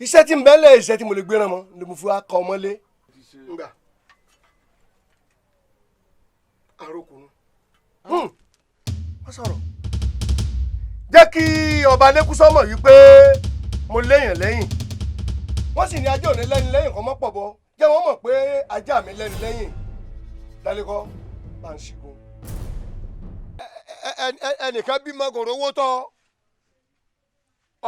Iṣẹ́ tí ń bẹ́lẹ̀, iṣẹ́ tí mo lè gbéra mọ́ ni mo fi wá kọ́ ọmọlé. Ngbà àròkùnrin wọ́n sọ̀rọ̀. Jẹ́ kí ọba Lẹ́kúsọ́ mọ̀ wípé mo léèyàn lẹ́yìn. Wọ́n sì ní ajá òní lẹ́ni lẹ́yìn kan mọ́ pọ̀ bọ́. Jẹ́ wọ́n mọ̀ pé ajá mi lẹ́ni lẹ́yìn. Dálékọ́ bá ń ṣìgún. Ẹnìkan bímọ kò rówó tọ́,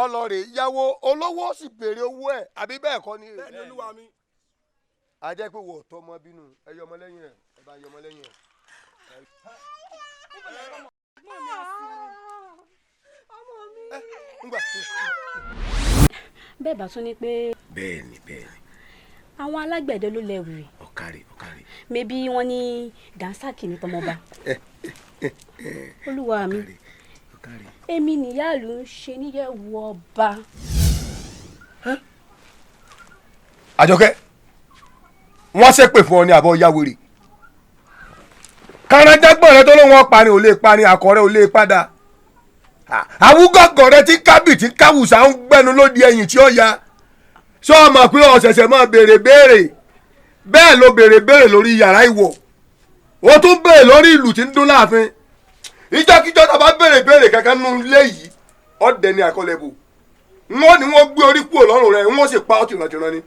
ọlọ́rẹ̀ yáwó, olówó sì béèrè owó ẹ̀, àbí bẹ́ẹ̀ kọ́ ni. Bẹ́ẹ̀ni olúwa mi. A jẹ́ pé wò ó tọ́ ọmọ bínú, ẹ yọ ọmọ lẹ́yìn ẹ̀, ẹ bá yọ ọmọ lẹ́yìn ẹ̀. Bẹ́ẹ̀ bá tún ní pé. Bẹ́ẹ̀ni, bẹ́ẹ̀ni. Àwọn alágbẹ̀dẹ ló lẹ́wìrì. Ọ̀kàrẹ̀, ọ̀kàrẹ̀. Mebí wọ́n ní dànsákì ní tọmọba. Olúwa mi, èmi nìyáàlú ń ṣe níyẹ̀wò ọba. Àjọkẹ́, wọ́n ṣépè fún ọ ní àbọ̀ yáwèrè. Kàràǹdàgbọ̀n rẹ tó lóun ọ̀parin ò lè parin, àkọ́ rẹ ò lè padà. Àwùgọ̀gọ̀ rẹ tí kábì tí káwùsà ń gbẹnu lóde ẹ̀yìn tí ó ya. Sọ ma pé ọ̀sẹ̀sẹ̀ máa béèrè béèrè? Bẹ́ẹ̀ ló béèrè béèrè lórí yàrá ìwọ̀, ó tún béèrè lórí ìlú tí ń dún láàfin. Ìjọ́kíjọ́ tá a bá béèrè béèrè kankan nínú ilé yìí, ọ̀dẹ ni àkọlẹ̀bù. Wọ́n ní wọ́n gbé orí kúrò lọ́rùn rẹ̀, wọ́n sì pa ọ́ tìrantìran ni.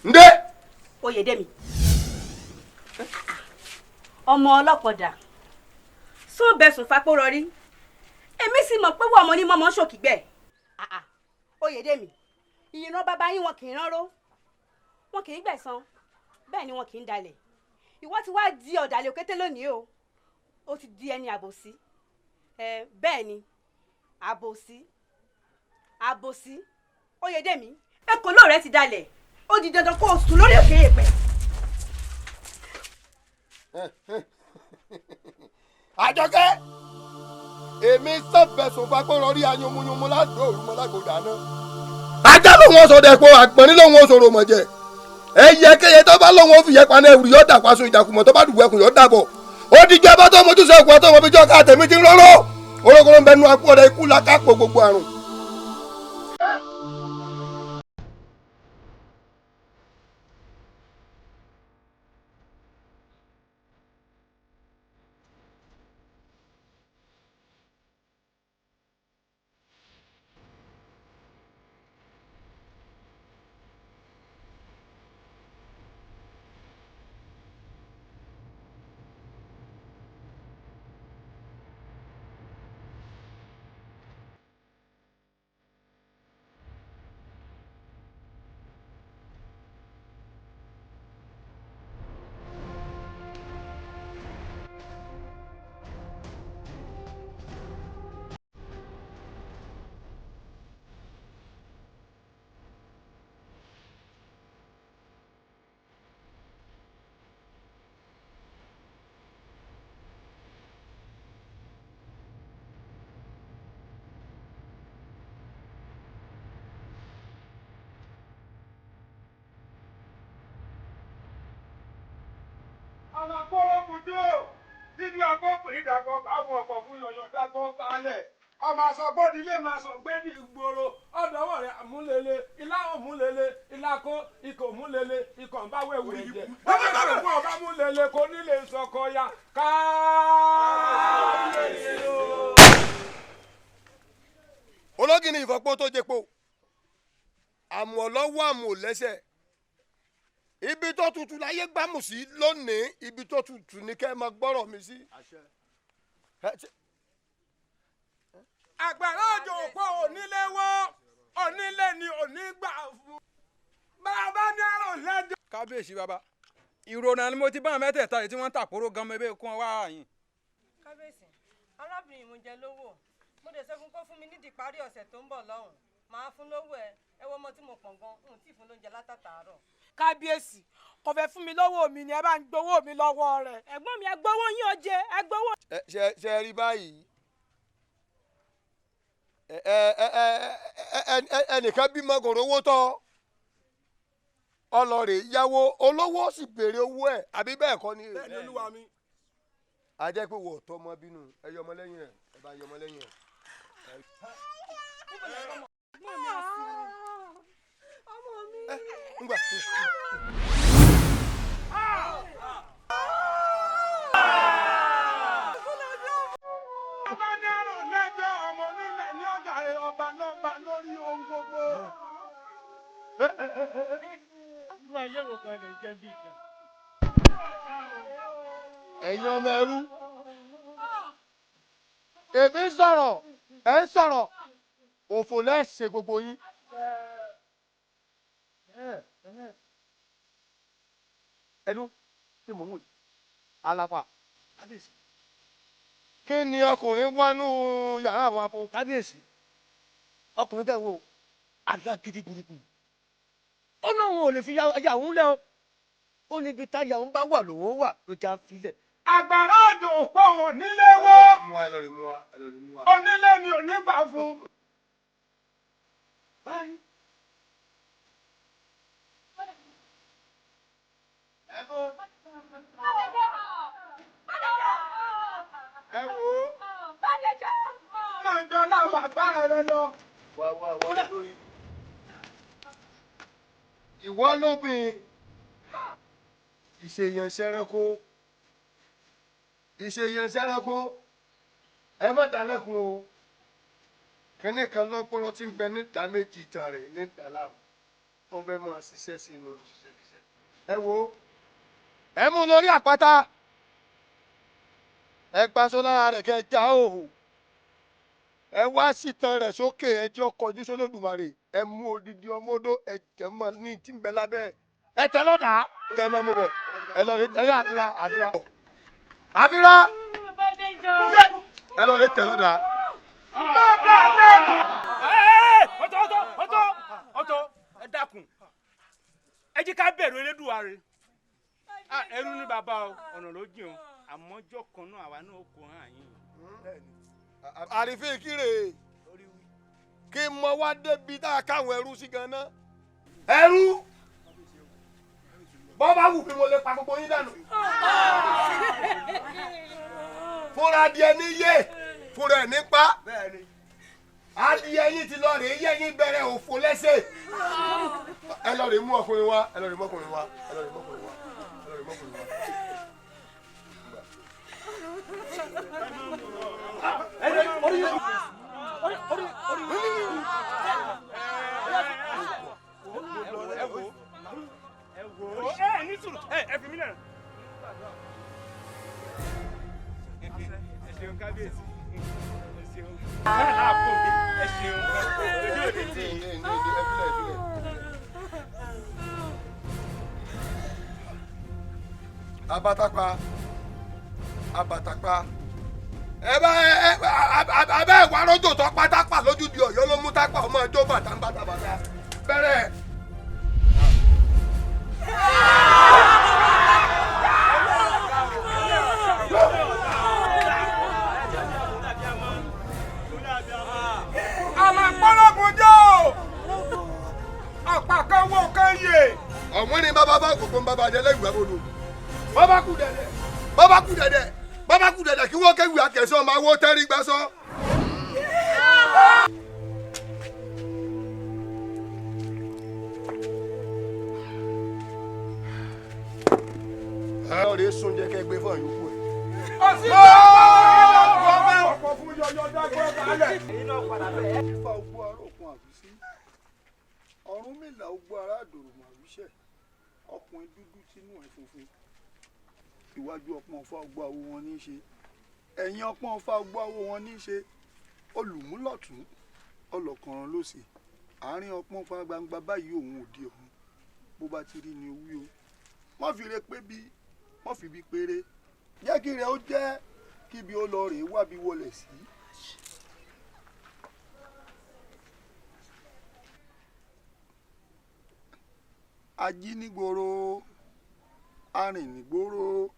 Ǹdẹ́. Oyèdèmí, ọmọ ọlọ́pọ̀dà sóbẹ̀sùn fapórọrí, èmi sì mọ̀ pé wọ́n ọmọ ní mọ́mọ́ ṣòkìgbẹ́. Oyèdèmí, ìran bàbá yín wọn kì í ránró, wọn kì í gbẹ̀san, bẹ́ẹ̀ ni wọn kì í dalẹ̀. Ìwọ ti wá di ọ̀dàlẹ̀ òkété lónìí o, ó ti di ẹni àbòsí. Bẹ́ẹ̀ ni, àbòsí, àbòsí. Oyèdèmí, ekòló rẹ ti dalẹ̀, ó di dandan kó o sùn lórí òkè èèpẹ̀. Àjọkẹ́, èmi sọ̀bẹ̀sùn fagbọ́rọ̀ rí ayọ̀múyọ̀mú ládùúgbò òrùmọ́ lágbòdà náà. Ajá lòun ọ̀sọ̀ dẹ̀pọ̀, àgbọ̀nrín lòun ọ̀sọ̀rọ̀ mọ̀jẹ̀. Ẹyẹ kéye tó bá lòun òfìyẹ paná ẹrù yóò dà paṣọ ìjàkùmọ̀ tó bá dùbò ẹkùn yóò dàbọ̀. Ó dijọ́ bá tó mojúṣe òkú ọtọ́ ọmọbíjọ́ ká tèmi ti ń rọ́rọ́. Orókòrò ń bẹnu akú ọ̀dẹ ikú la kápò gbogbo àrùn. Nínú agbófin ìdàgbọ́ káwọn ọkọ̀ fún yọ̀yọ̀ dàgbọ́ balẹ̀. Ọmọ àsọgbọ́dì lè máa sọ gbé ní ìgboro. Ọ̀dọ́wọ̀ rẹ̀ àmúlélẹ̀, ilá òmúlélẹ̀, ilá kó ikọ̀ òmúlélẹ̀, ikọ̀ ń bá wẹ̀wù rẹ̀ jẹ. Bàbá fún ọba múlélẹ̀ kò ní lè sọkọ ya. Káàbíyèsí o. Ológìní ìfọ̀pọ̀ tó jẹpo, àmù ọlọ́wọ́ àmù lẹ́sẹ̀. Ibi tó tutù láyé gbámù sí lónìí, ibi tó tutù ní kẹ́ ẹ máa gbọ́rọ̀ mi sí. Àgbàrá òjò òpó onílé wọ́, onílé ni òní gbà fún. Bàbá ní àrùn lẹ́jọ́. Kábíyèsí bàbá, ìrònà ni mo ti bá mẹ́tẹ̀ẹ̀ta yìí tí wọ́n ń tàkóró gan-an mẹ́bẹ́ kún wá yín. Kábíyèsí, arábìnrin mo jẹ lówó, mo dẹ̀ sọ fún kó fún mi nídìí parí ọ̀sẹ̀ tó ń bọ̀ lọ́hùn-ún, màá fún lówó ẹ, ẹ wọ́n ọmọ tí mo pọ̀n gan, n ò tí ì fún lóúnjẹ látàtàárọ̀. Kábíyèsí, kò fẹ́ fún mi lọ́wọ́ mi ni, ẹ bá ń gbowó mi lọ́wọ́ rẹ̀. Ẹ̀gbọ́n mi, ẹ gbowó yín oje, ẹ gbowó. Ṣe ṣe rí báyìí, ẹnìkan bímọ kò rówó tọ́, ọlọ́rẹ̀ yáwó, olówó sì béèrè owó ẹ̀, àbí bẹ́ẹ̀ kọ́ ni. Bẹ́ẹ̀ni olúwa mi. A jẹ́ pé wò ó tọ́ ọmọ bínú, ẹ yọ ọmọ lẹ́yìn ẹ̀, ẹ bá yọ ọmọ lẹ́yìn ẹ̀. Ngbà. Ọba ní àrùn lẹ́jọ́ ọmọ onílẹ̀ ní ọjà ọba lọ́ba lórí ohun gbogbo. Ẹ̀yin ọmọ ẹrú, èmi ń sọ̀rọ̀, ẹ̀ ń sọ̀rọ̀, òfò lẹ́sẹ̀ gbogbo yín. Ẹnu tí mò ń wò yìí, alapa, kí ni ọkùnrin wá nú yàrá àwọn abo? Kábíyèsí, ọkùnrin tẹ̀ wò alágídí burúkú, ó náà wọn ò lè fi ya òun lẹ́ o, ó ní ibi táyà òun bá wà lòun wà ló já filẹ̀. Àgbàrá òjò pọ̀wọ̀n nílé wó. Onílé ni ò ní gbà fún. Ẹ wo. Máa jọ náà bàbá rẹ lọ. Wá wá wá lórí. Ìwọ lóbìn ìṣèyàn sẹ́rẹ́kó, ìṣèyàn sẹ́rẹ́kó, ẹ má dálẹ́kun o. Kínní kan lọ́pọ̀lọ́ tí ń bẹ níta méjì ìtàn rẹ̀ níta láàmú. Wọ́n fẹ́ máa ṣiṣẹ́ sí inú ṣiṣẹ́ ṣiṣẹ́. Ẹ wo, ẹ mú lórí àpáta. Ẹ gbaṣọ lára rẹ̀ kẹ́ ẹ já òhù. Ẹ wá sítan rẹ̀ sókè, ẹ jẹ́ ọkọ̀ ojú sólódùmarè. Ẹ mú odidi ọmọ odó, ẹ jẹ́ mọ́ ní tí ń bẹ lábẹ́ ẹ̀. Ẹ tẹ lọ́dà. Kẹ́ ẹ máa mú bọ̀. Ẹ lọ rí ẹ yá àdúrà àdúrà. Àbírá. Ẹ lọ rí tẹ lọ́dà. Ọ̀tọ̀ ọ̀tọ̀ ọ̀tọ̀ ọ̀tọ̀, ẹ dákun. Ẹ jẹ́ ká bẹ̀rù Elédùmarè. Ẹrú ní bàbá o, ọ̀nà ló jìn o, àmọ́ ọjọ́ kan náà àwa náà kò hàn yín. Àrífín kíre kí n mọ wá débi tá a káwọn ẹrú sí ganan. Ẹrú bọ́ bá wù mí mo lè pa gbogbo yín dànù. Fúnra adìẹ ní yé, fúnra ẹ̀ nípa. Adìẹ yín ti lọ rèé yé yín bẹ̀rẹ̀ òfò lẹ́sẹ̀. Ẹ lọ rèé mú ọkùnrin wá, ẹ lọ rèé mú ọkùnrin wá, ẹ lọ rèé mú ọkùnrin wá, ẹ lọ rèé mú ọkùnrin wá. Ẹ ní sùúrù, ẹ fi mí lẹ̀. Ẹ ṣeun kábíyèsí, ẹ ṣeun. Ẹ náà kò mí, ẹ ṣeun. Ojú òde tí. Abatapa, abatapa, ẹ bá ẹ abẹ́ ìwà rọ́jò tó pátápá lójú di Ọ̀yọ́ ló mú tápà ọmọ ẹjọ́ bàtà ń bàtà bàtà bẹ̀rẹ̀. Àlàpọ̀lọ́gùn jẹ́ o, ọ̀pá kan wọ kan yè. Ọ̀wọ́n ni bàbá bá gbogbo ń bàbá jẹ lẹ́yìn ìgbà bolo. Bàbá kú dẹ̀dẹ̀, bàbá kú dẹ̀dẹ̀, bàbá kú dẹ̀dẹ̀ kí wọ́n kéwì akẹ́sọ́ máa wó tẹ́rí gbàsọ́. Ẹ lọ rèé sún jẹ́ kẹ́ gbé fún àyókù ẹ̀. Ọ̀pọ̀ fún yọyọ dágbọ́ balẹ̀. Ifá ogbó arókun àwísí, Ọ̀rúnmìlà ogbó ará àdòròmọ̀ àwíṣẹ̀, ọkùnrin dúdú tínú ẹ̀ funfun. Iwájú ọpọ́n Ifá ogbó awo wọn ní í ṣe, ẹ̀yìn ọpọ́n Ifá ogbó awo wọn ní í ṣe, olùmúlọ̀tún ọlọ́kànràn lósì, àárín ọpọ́n Ifá gbangba báyìí òun òde ọ̀run. Bó bá ti rí ni ó wí o, má fi re pé bí, má fi bí péré, jẹ́ kí rẹ̀ ó jẹ́ kíbi ó lọ rèé wábi wọlé sí. Ají nígboro, arìn nígboro,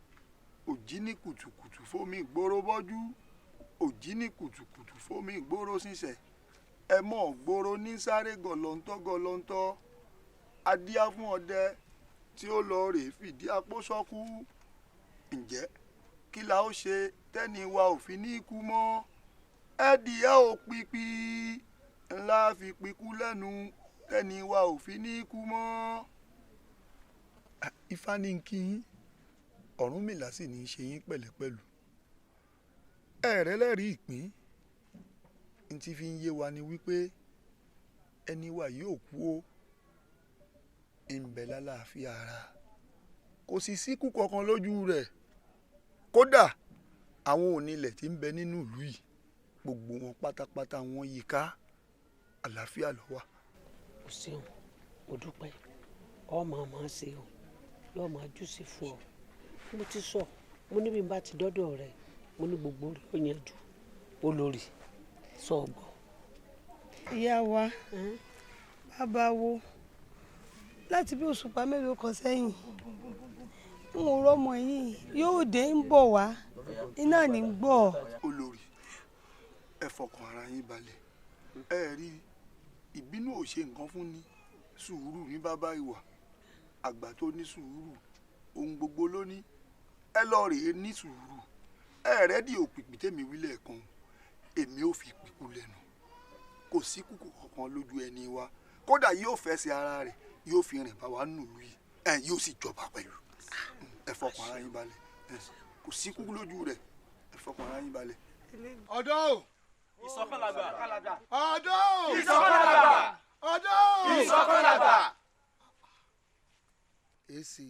òjí ní kùtùkùtù fómi ìgboro bọ́jú, òjí ní kùtùkùtù fómi ìgboro sísẹ̀, ẹ mọ̀ gboro ní sáré gọ̀lọ́ńtọ́ gọ̀lọ́ńtọ́, adíá fún ọdẹ tí ó lọ rèé fìdí apó sọ́kú. Ǹjẹ́ kí la ó ṣe tẹ́ni wa ò fi ní kú mọ́? Ẹ̀dìyẹ ò pípí ńlá fi pikú lẹ́nu tẹ́ni wa ò fi ní kú mọ́. Ifá ní kí yín, Ọ̀rúnmìlà sì ní í ṣe yín pẹ̀lẹ́pẹ̀lú. Ẹ̀rẹ́ lẹ́rìí ìpín n ti fi ń yé wa ni wípé ẹni wa yóò kú o, ń bẹ lálàáfíà ara, kò sì síkú kankan lójú rẹ̀. Kódà àwọn onílẹ̀ tí ń bẹ nínú ìlú yìí, gbogbo wọn pátápátá wọn yí ká, àlàáfíà ló wà. O ṣeun, mo dúpẹ́. Ọmọ ọmọ ṣe o, yóò máa júṣe fún ọ. Mo ti sọ, mo ní bí n bá ti dọ́dọ̀ rẹ, mo ní gbogbo rẹ ó yanjú. Olórí sọ gbọ́. Ìyá wa, bàbá wo, láti bí òṣùpá mélòó kan sẹ́yìn, n ò rọ́mọ yìí, yóò dé ń bọ̀ wá, iná ní gbọ́. Olórí, ẹ fọkàn ara yín balẹ̀. Ẹ rí ìbínú ò ṣe nǹkan fún ni, sùúrù ní bàbá ìwà. Àgbà tó ní sùúrù ohun gbogbo ló ní. Ẹ lọ rèé ní sùúrù. Ẹ rẹ́dí òpìpì tèmi wí lẹ́ẹ̀kan, èmi ò fi pìkú lẹ́nu. Kò sí kúkú kankan lójú ẹni wa. Kódà yóò fẹsẹ̀ ara rẹ̀, yóò fi rìn bá wa nùlù yìí, ẹ yóò sì jọba pẹ̀lú. Ẹ fọkàn ara yín balẹ̀. Kò sí kúkú lójú rẹ̀, ẹ fọkàn ara yín balẹ̀. Ọ̀dọ́ o. Ìṣọ̀kan làgbà. Ọ̀dọ́ o. Ìṣọ̀kan làgbà. Ọ̀dọ́ o. Ìṣọ̀kan làgbà. Èsì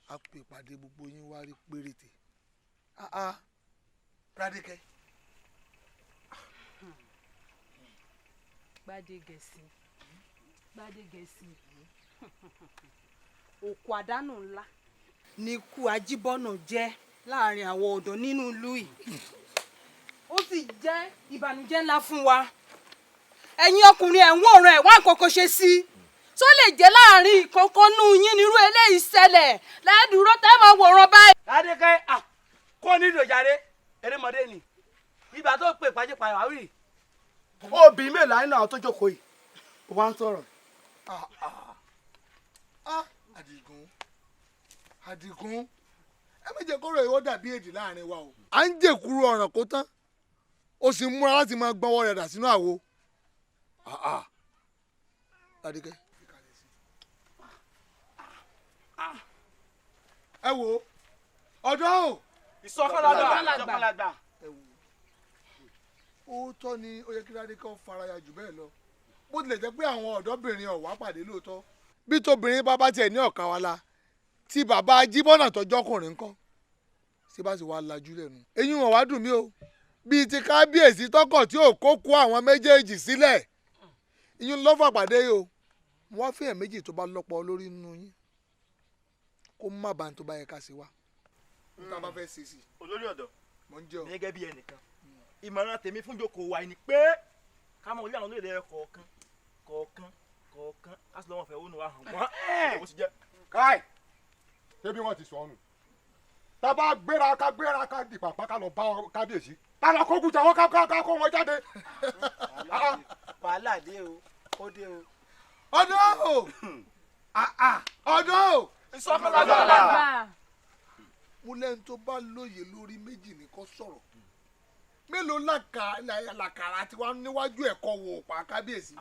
a pè pàdé gbogbo yín wá rí péréte. Rádíkẹ́. Gbádégẹ̀sì, Gbádégẹ̀sì, òkú àdánù ńlá ni ikú Ajíbọ́nà jẹ́ láàrin àwọn ọ̀dọ́ nínú ìlú yìí. Ó sì jẹ́ ìbànújẹ́ ńlá fún wa. Ẹ̀yin ọkùnrin ẹ̀ ń wòran ẹ̀ wá nǹkan ṣe sí i. Tó lè jẹ́ láàrin ìkọ̀ọ̀kan nú yín nírú eléyìí ṣẹlẹ̀ lẹ́ẹ̀dúró tẹ́ máa wòran báyìí. Ládékẹ́ kó nílò jàre erémọdé ni ibà tó pè pàjẹpàjẹ àwìn. Obì mélòó nínú àwọn tó jókòó yìí wá ń sọ̀rọ̀. Àdìgún, Àdìgún, ẹ má jẹ́ kọ́rọ̀ ìwọ dàbí èdè láàrin wa o. À ń jèkúrú ọ̀ràn kó tán, ó sì ń múra láti máa gbọ́nwọ́ rẹ̀ dà sínú àwo. Ládékẹ́. Ẹ wo ọ̀dọ́ o. Ìṣọ̀kan làgbà. Ẹ wo, òótọ́ ni ó yẹ kí Ládékẹ́ faraya jù bẹ́ẹ̀ lọ. Bó tilẹ̀ jẹ́ pé àwọn ọ̀dọ́bìnrin ọ̀wá pàdé lóòótọ́. Bí tóbìnrin bá bá tiẹ̀ ní ọ̀ka wa la, tí bàbá Ajíbọ́nà tọjọ́kùnrin ńkọ́, ṣé bá sì wá lajú lẹ́nu. Eyín wọn wá dùn mí o. Bíi ti kábíyèsí tọkọ̀ tí ò kó kó àwọn méjèèjì sílẹ̀. Ìyún lọ́fà pàdé yìí o. Mo wá fihàn méjì tó bá lọ́pọ̀ lórí nínú yín. Kó má bàa tó bá yẹ ká ṣe wá. Tá a bá fẹ́ ṣe sí. Olórí ọ̀dọ́, mo ń jẹ́ o. Gẹ́gẹ́ bí ẹnìkan, ìmọ̀ràn tèmi fún ìjókòó wa ni pé ká mọ ilé àwọn olóyè lẹ́yọ kọ̀ọ̀kan kọ̀ọ̀kan kọ̀ọ̀kan ká sì lọ́wọ́ fẹ́ òun wa hàn wọ́n. Káì, ṣé bí wọ́n ti sọ ọ́nù? Tá a bá gbéra ká gbéra ká di pàpà ká lọ bá kábíyèsí. Tá a lọ kógun jà wọ́n ká kó wọn jáde. Wàhálà dé o, ó dé o. Ọ̀dọ́ o! Ọ̀dọ́ o! Ìṣọ̀kan làgbà. Mo lẹ́ni tó bá lóye lórí méjì ní kó sọ̀rọ̀. Mélòó làkàrà tí wàá níwájú ẹ̀kọ́ wò pa kábíyèsí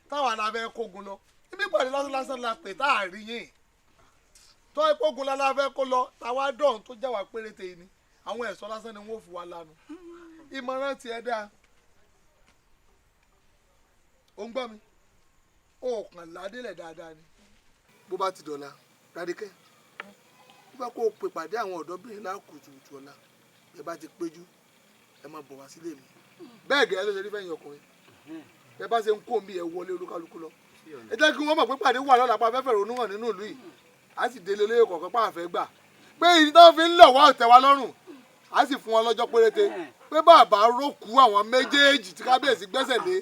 táwa la fẹ́ kógun lọ. Ibi ìpàdé lásán lásán la pè tá a rí yín. Tọ́ ẹ kógun la fẹ́ kó lọ, táwa dọ̀hún tó jáwa péréte yìí ni. Àwọn ẹ̀ṣọ́ lásán ni wọ́n fi wá lanu. Ìmọ̀ràn tiẹ̀ dáa. Ó ń gbọ́ mi. Ó kàn ládélẹ̀ dáadáa ni. Bó bá ti dọ̀la, Rádíkẹ́, bó bá kó o pè pàdé àwọn ọ̀dọ́bìnrin lákùtùkùtù ọ̀la, ẹ bá ti péjú, ẹ máa bọ̀ wá sílé mi. Bẹ́ẹ̀ gẹ́gẹ́ ló ṣe rí fẹ̀yìn ọkùnrin. Ẹ bá ṣe ń kó mi ẹ wọlé olúkálukú lọ. Ẹ jẹ́ kí wọ́n mọ̀ pé pàdé wà lọ́la pa afẹ́fẹ́ ronú hàn nínú ìlú yìí. A sì délé olóyè kọ̀ọ̀kan pa àfẹ́ gbà. Pé ìdí tó fi ń lọ̀ wá ọ̀tẹ̀ wa lọ́rùn. A sì fún wọn lọ́jọ́ péréte. Pé bàbá rókù àwọn méjèèjì tí kábíyèsí gbẹ́sẹ̀ lé.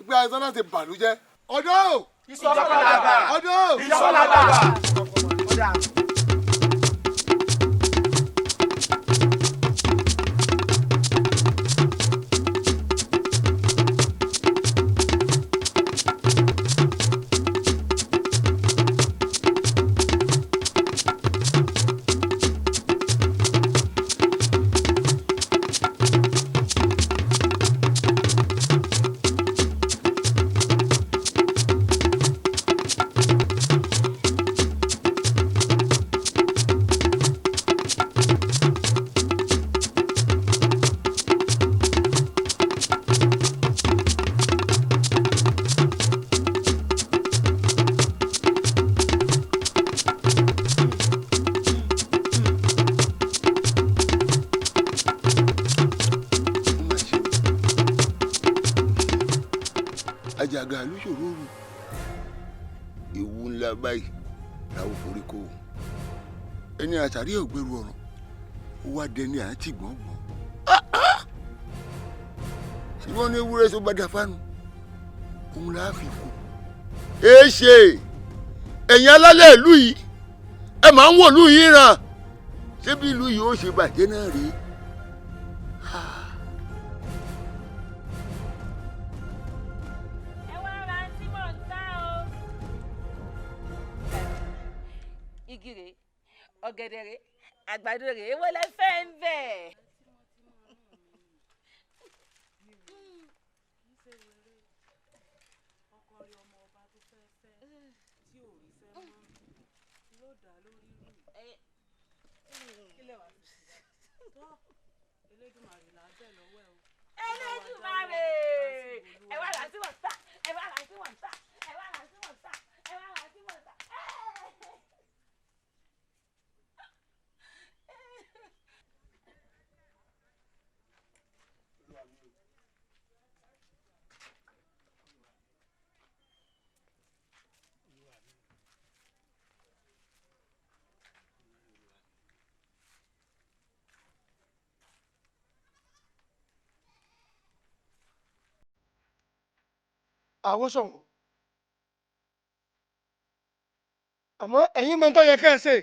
Pé àìsàn náà ti bàlújẹ́. Ọ̀dọ́ o! Ìṣọ̀kan làgbà. Ọ̀dọ́ o! Ìṣọ̀kan làgbà. Ewu ńlá báyìí làwọn forí kó ẹni àtàrí ògbérù ọ̀ràn ó wá dẹni àti gbọ̀ngbọ̀n. Ṣùgbọ́n ní ewúrẹ́ tó bá da fánu òun là á fi kú. Èé ṣe ẹ̀yin alálẹ̀ ìlú yìí, ẹ máa ń wò ìlú yìí ràn, ṣé bí ìlú yìí ó ṣe bàjẹ́ náà rèé? Ẹ wá ra tí mò ń tá o. Igi rèé, ọ̀gẹ̀dẹ̀ rèé, àgbàdo rèé, èwo lẹ fẹ́ ń bẹ̀? Elédùmarè, ẹ wá ra tí mò ń tà, ẹ wá ra tí mò ń tà, ẹ wá ra tí mò ń tà, ẹ wá ra tí mò ń tà. Àwọn sọ̀rọ̀, àmọ́ ẹ̀yin mọ̀ tó yẹ kẹ́ ẹ ṣe,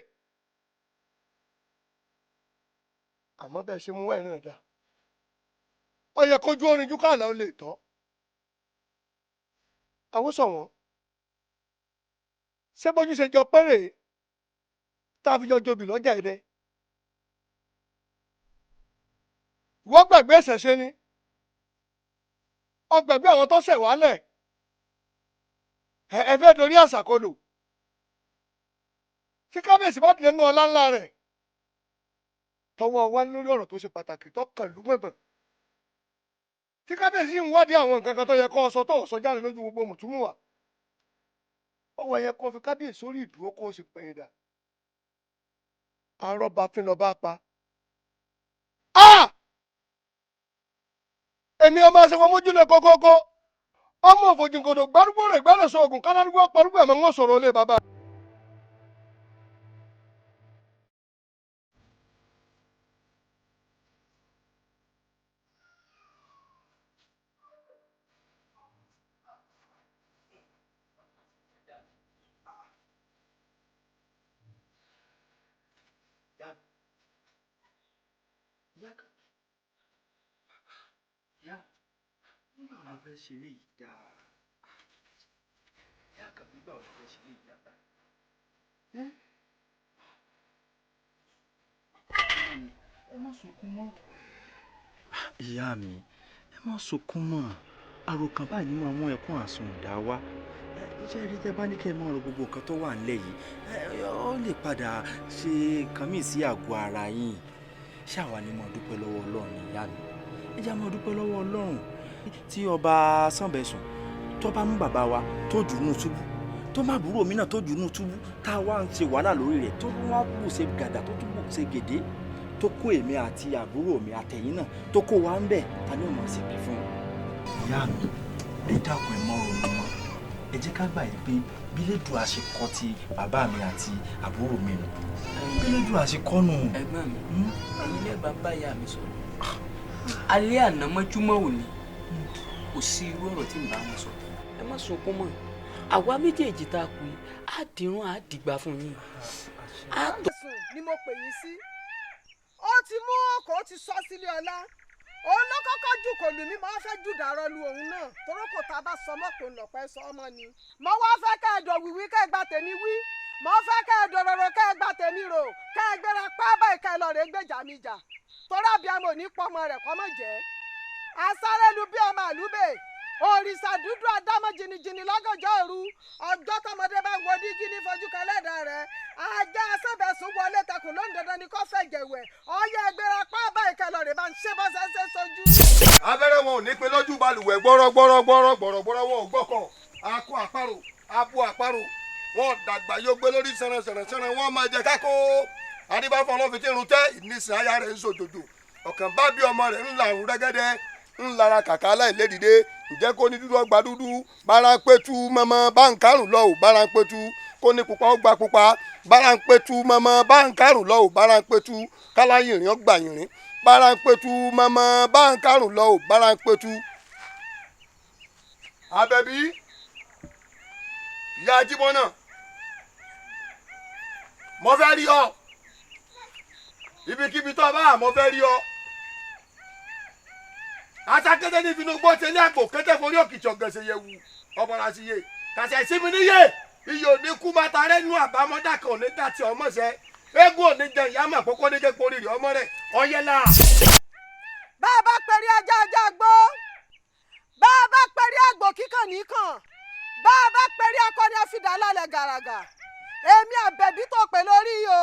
àmọ́ bẹ́ẹ̀ ṣe mú wáyé náà dá, ó yẹ kójú orin ju káàlà ó lè tọ́. Àwọn sọ̀wọ́n, ṣé bójú ṣe jọ pẹ́rẹ́ tá a fi jọ jobi lọ́jà ẹ̀dẹ́? Wọ́n gbàgbé ẹ̀sẹ̀ ṣe ni, ó gbàgbé àwọn tó ṣẹ̀ wálẹ̀, ẹ fẹ́ dorí àṣàkodò. Tí kábíyèsí bá tilẹ̀ nú ọlá ńlá rẹ̀ tọwọ́ wá lórí ọ̀rọ̀ tó ṣe pàtàkì tó kàn lú gbọ̀ngbọ̀n, tí kábíyèsí ń wádìí àwọn nǹkan kan tó yẹ kó sọ tó sọ jáde lójú gbogbo mùtúmùwà, ọwọ́ yẹ kó fi kábíyèsí orí ìdúró kó o sì pẹ̀yìn dà. Arọ́ba fín lọ bá pa. Èmi ọmọ aṣọ mójúlẹ̀ kókókó, ọmọ òfòjìnkòdò gbárùgbó rẹ̀ gbárùsọ ògùn kálárúgbó parúgbó ẹ̀mọ́ ń sọ̀rọ̀ ilé bàbá. Fẹ́ ṣe lè dá yá kàbí gbà wọ́n fẹ́ ṣe lè dá bá. Ẹ má sunkún mọ́. Ìyá mi, ẹ má sunkún mọ́. Àròkàn báyìí ni máa mú ẹkún àsundà wá. Ṣé rí tẹ́ bá ní kẹ́ ẹ máa ro gbogbo nǹkan tó wà nílẹ̀ yìí, ó lè padà ṣe nǹkan míì sí àgọ́ ara yín. Ṣáwa ni mo dúpẹ́ lọ́wọ́ Ọlọ́run, ìyá mi. Ẹ jẹ́ mo dúpẹ́ lọ́wọ́ Ọlọ́run tí ọba Sànbẹ̀sùn tó bá mú bàbá wa tó jù nù túbú, tó má búrò mí náà tó jù nù túbú, tá a wá ń ṣe wàhálà lórí rẹ̀, tó wá bù ṣe gàdà, tó tún bù ṣe gèdè, tó kó èmi àti àbúrò mi àtẹ̀yìn náà tó kó wa ń bẹ̀, ta ni ó máa ṣèpè fún un. Ìyá mi, ẹ dákun, ẹ mọ́ ronú mọ́. Ẹ jẹ́ ká gbà yìí pé bílédùn àṣekọ ti bàbá mi àti àbúrò mi nù, bílédùn àṣekọ nù. Ẹ̀gbọ́n mi, ẹ̀yin lẹ́ẹ̀ bá bá ìyá mi sọ̀rọ̀ alẹ́ àná mọ́júmọ́ òní, kò sí irú ọ̀rọ̀ tí n bá wọn sọ. Ẹ má sunkún mọ́, àwa méjèèjì tá a kù yìí á dìrún á dìgbà fún yín. Sùn ni mo pè yín sí. Ó ti mú ọkọ̀, ó ti sọ sílé ọlá. Òun ló kọ́kọ́ jù kò lù mí, mo wá fẹ́ jù dàrọ́ lu òun náà, torókò tá a bá sọ mọ́ kò ń lọ̀pẹ́ sọ ọmọ ni. Mo wá fẹ́ kẹ́ ẹ dọ̀ wíwí kẹ́ ẹ gba tèmi wí, mo fẹ́ kẹ́ ẹ dọ̀rọ̀rọ̀ kẹ́ ẹ gba tèmi rò, kẹ́ ẹ gbéra pábà ìkẹ́ ẹ lọ rè gbèjà mi jà, torí àbíamọ ò ní pọ́mọ rẹ̀ kọ́mọ jẹ́. Asárẹ́lu bí ọmọ àlúbè, òrìṣà dúdú adámọ́ jìnnìjìnnì lọ́gànjọ́ òru, ọjọ́ tọmọdé bá ń wo dígí ní fojú kan lẹ́dàá rẹ̀. Ajá Sànbẹ̀sùn wọlé takùn lónìí, dandan ni kò fẹ́ jẹ̀wẹ̀. Ọyẹ ẹgbẹ́ra pábà ìkẹlọ rẹ̀ bá ń ṣe bọ́sẹ̀ ṣe sojú. Abẹ́rẹ́ wọn ò ní pé lójú balùwẹ̀ gbọ́rọ́gbọ́rọ́ gbọ́rọ́ gbọ́rọ́gbọ́rọ́ wọn ò gbọ́kọ̀ akọ àparò abo àparò wọn dàgbà yóò gbé lórí sẹ̀rẹ̀sẹ̀rẹ̀ wọn máa jẹ kákó. Adébáfọ́ ọlọ́fin tí irun tẹ́ ìnísìn aya rẹ̀ ń sòjòjò, ọ̀kàn bá bí ọmọ rẹ̀ ńlá àrùn rẹ́gẹ́dẹ́ ńlára kàkà aláìlédìde. Ǹjẹ́ kó ní dúdú ọgbà dúdú, bára ń pẹ́tù mọ́mọ́ bá ń kárùn lọ ò bára ń pẹ́tù. Kó ní pupa ọgbà pupa, bára ń pẹ́tù mọ́mọ́ bá ń kárùn lọ ò bára ń pẹ́tù. Kálá yìnrìn ọgbà yìnrìn, bára ń pẹ́tù mọ́mọ́ bá ń kárùn lọ ò bára ń pẹ́tù. Àbẹ̀bí ìyá Ajíbọ́nà, mo fẹ́ rí ọ ibikíbi tó bá, mo fẹ́ rí ọ. Asakété ní finú gbọ́ tẹ́lẹ̀ àpò kété forí òkìtì ọ̀gẹ̀sẹ̀ yẹ wù ọ̀bọ̀nà sí yé kàṣẹ ìsinmi níyè iye òní kú bàtà rẹ nú àbámọ́dá kan òní dàtí ọmọ sẹ eégún òní jẹ ìyá mà kókó ní kékeré orí rẹ ọmọ rẹ ọyẹlá. Bá a bá pẹ̀rí ajá ajá gbó, bá a bá pẹ̀rí àgbò kíkàn nìkan, bá a bá pẹ̀rí akọni àfidà lálẹ́ gàràgà. Èmi Àbẹ̀bí tó pè lórí o,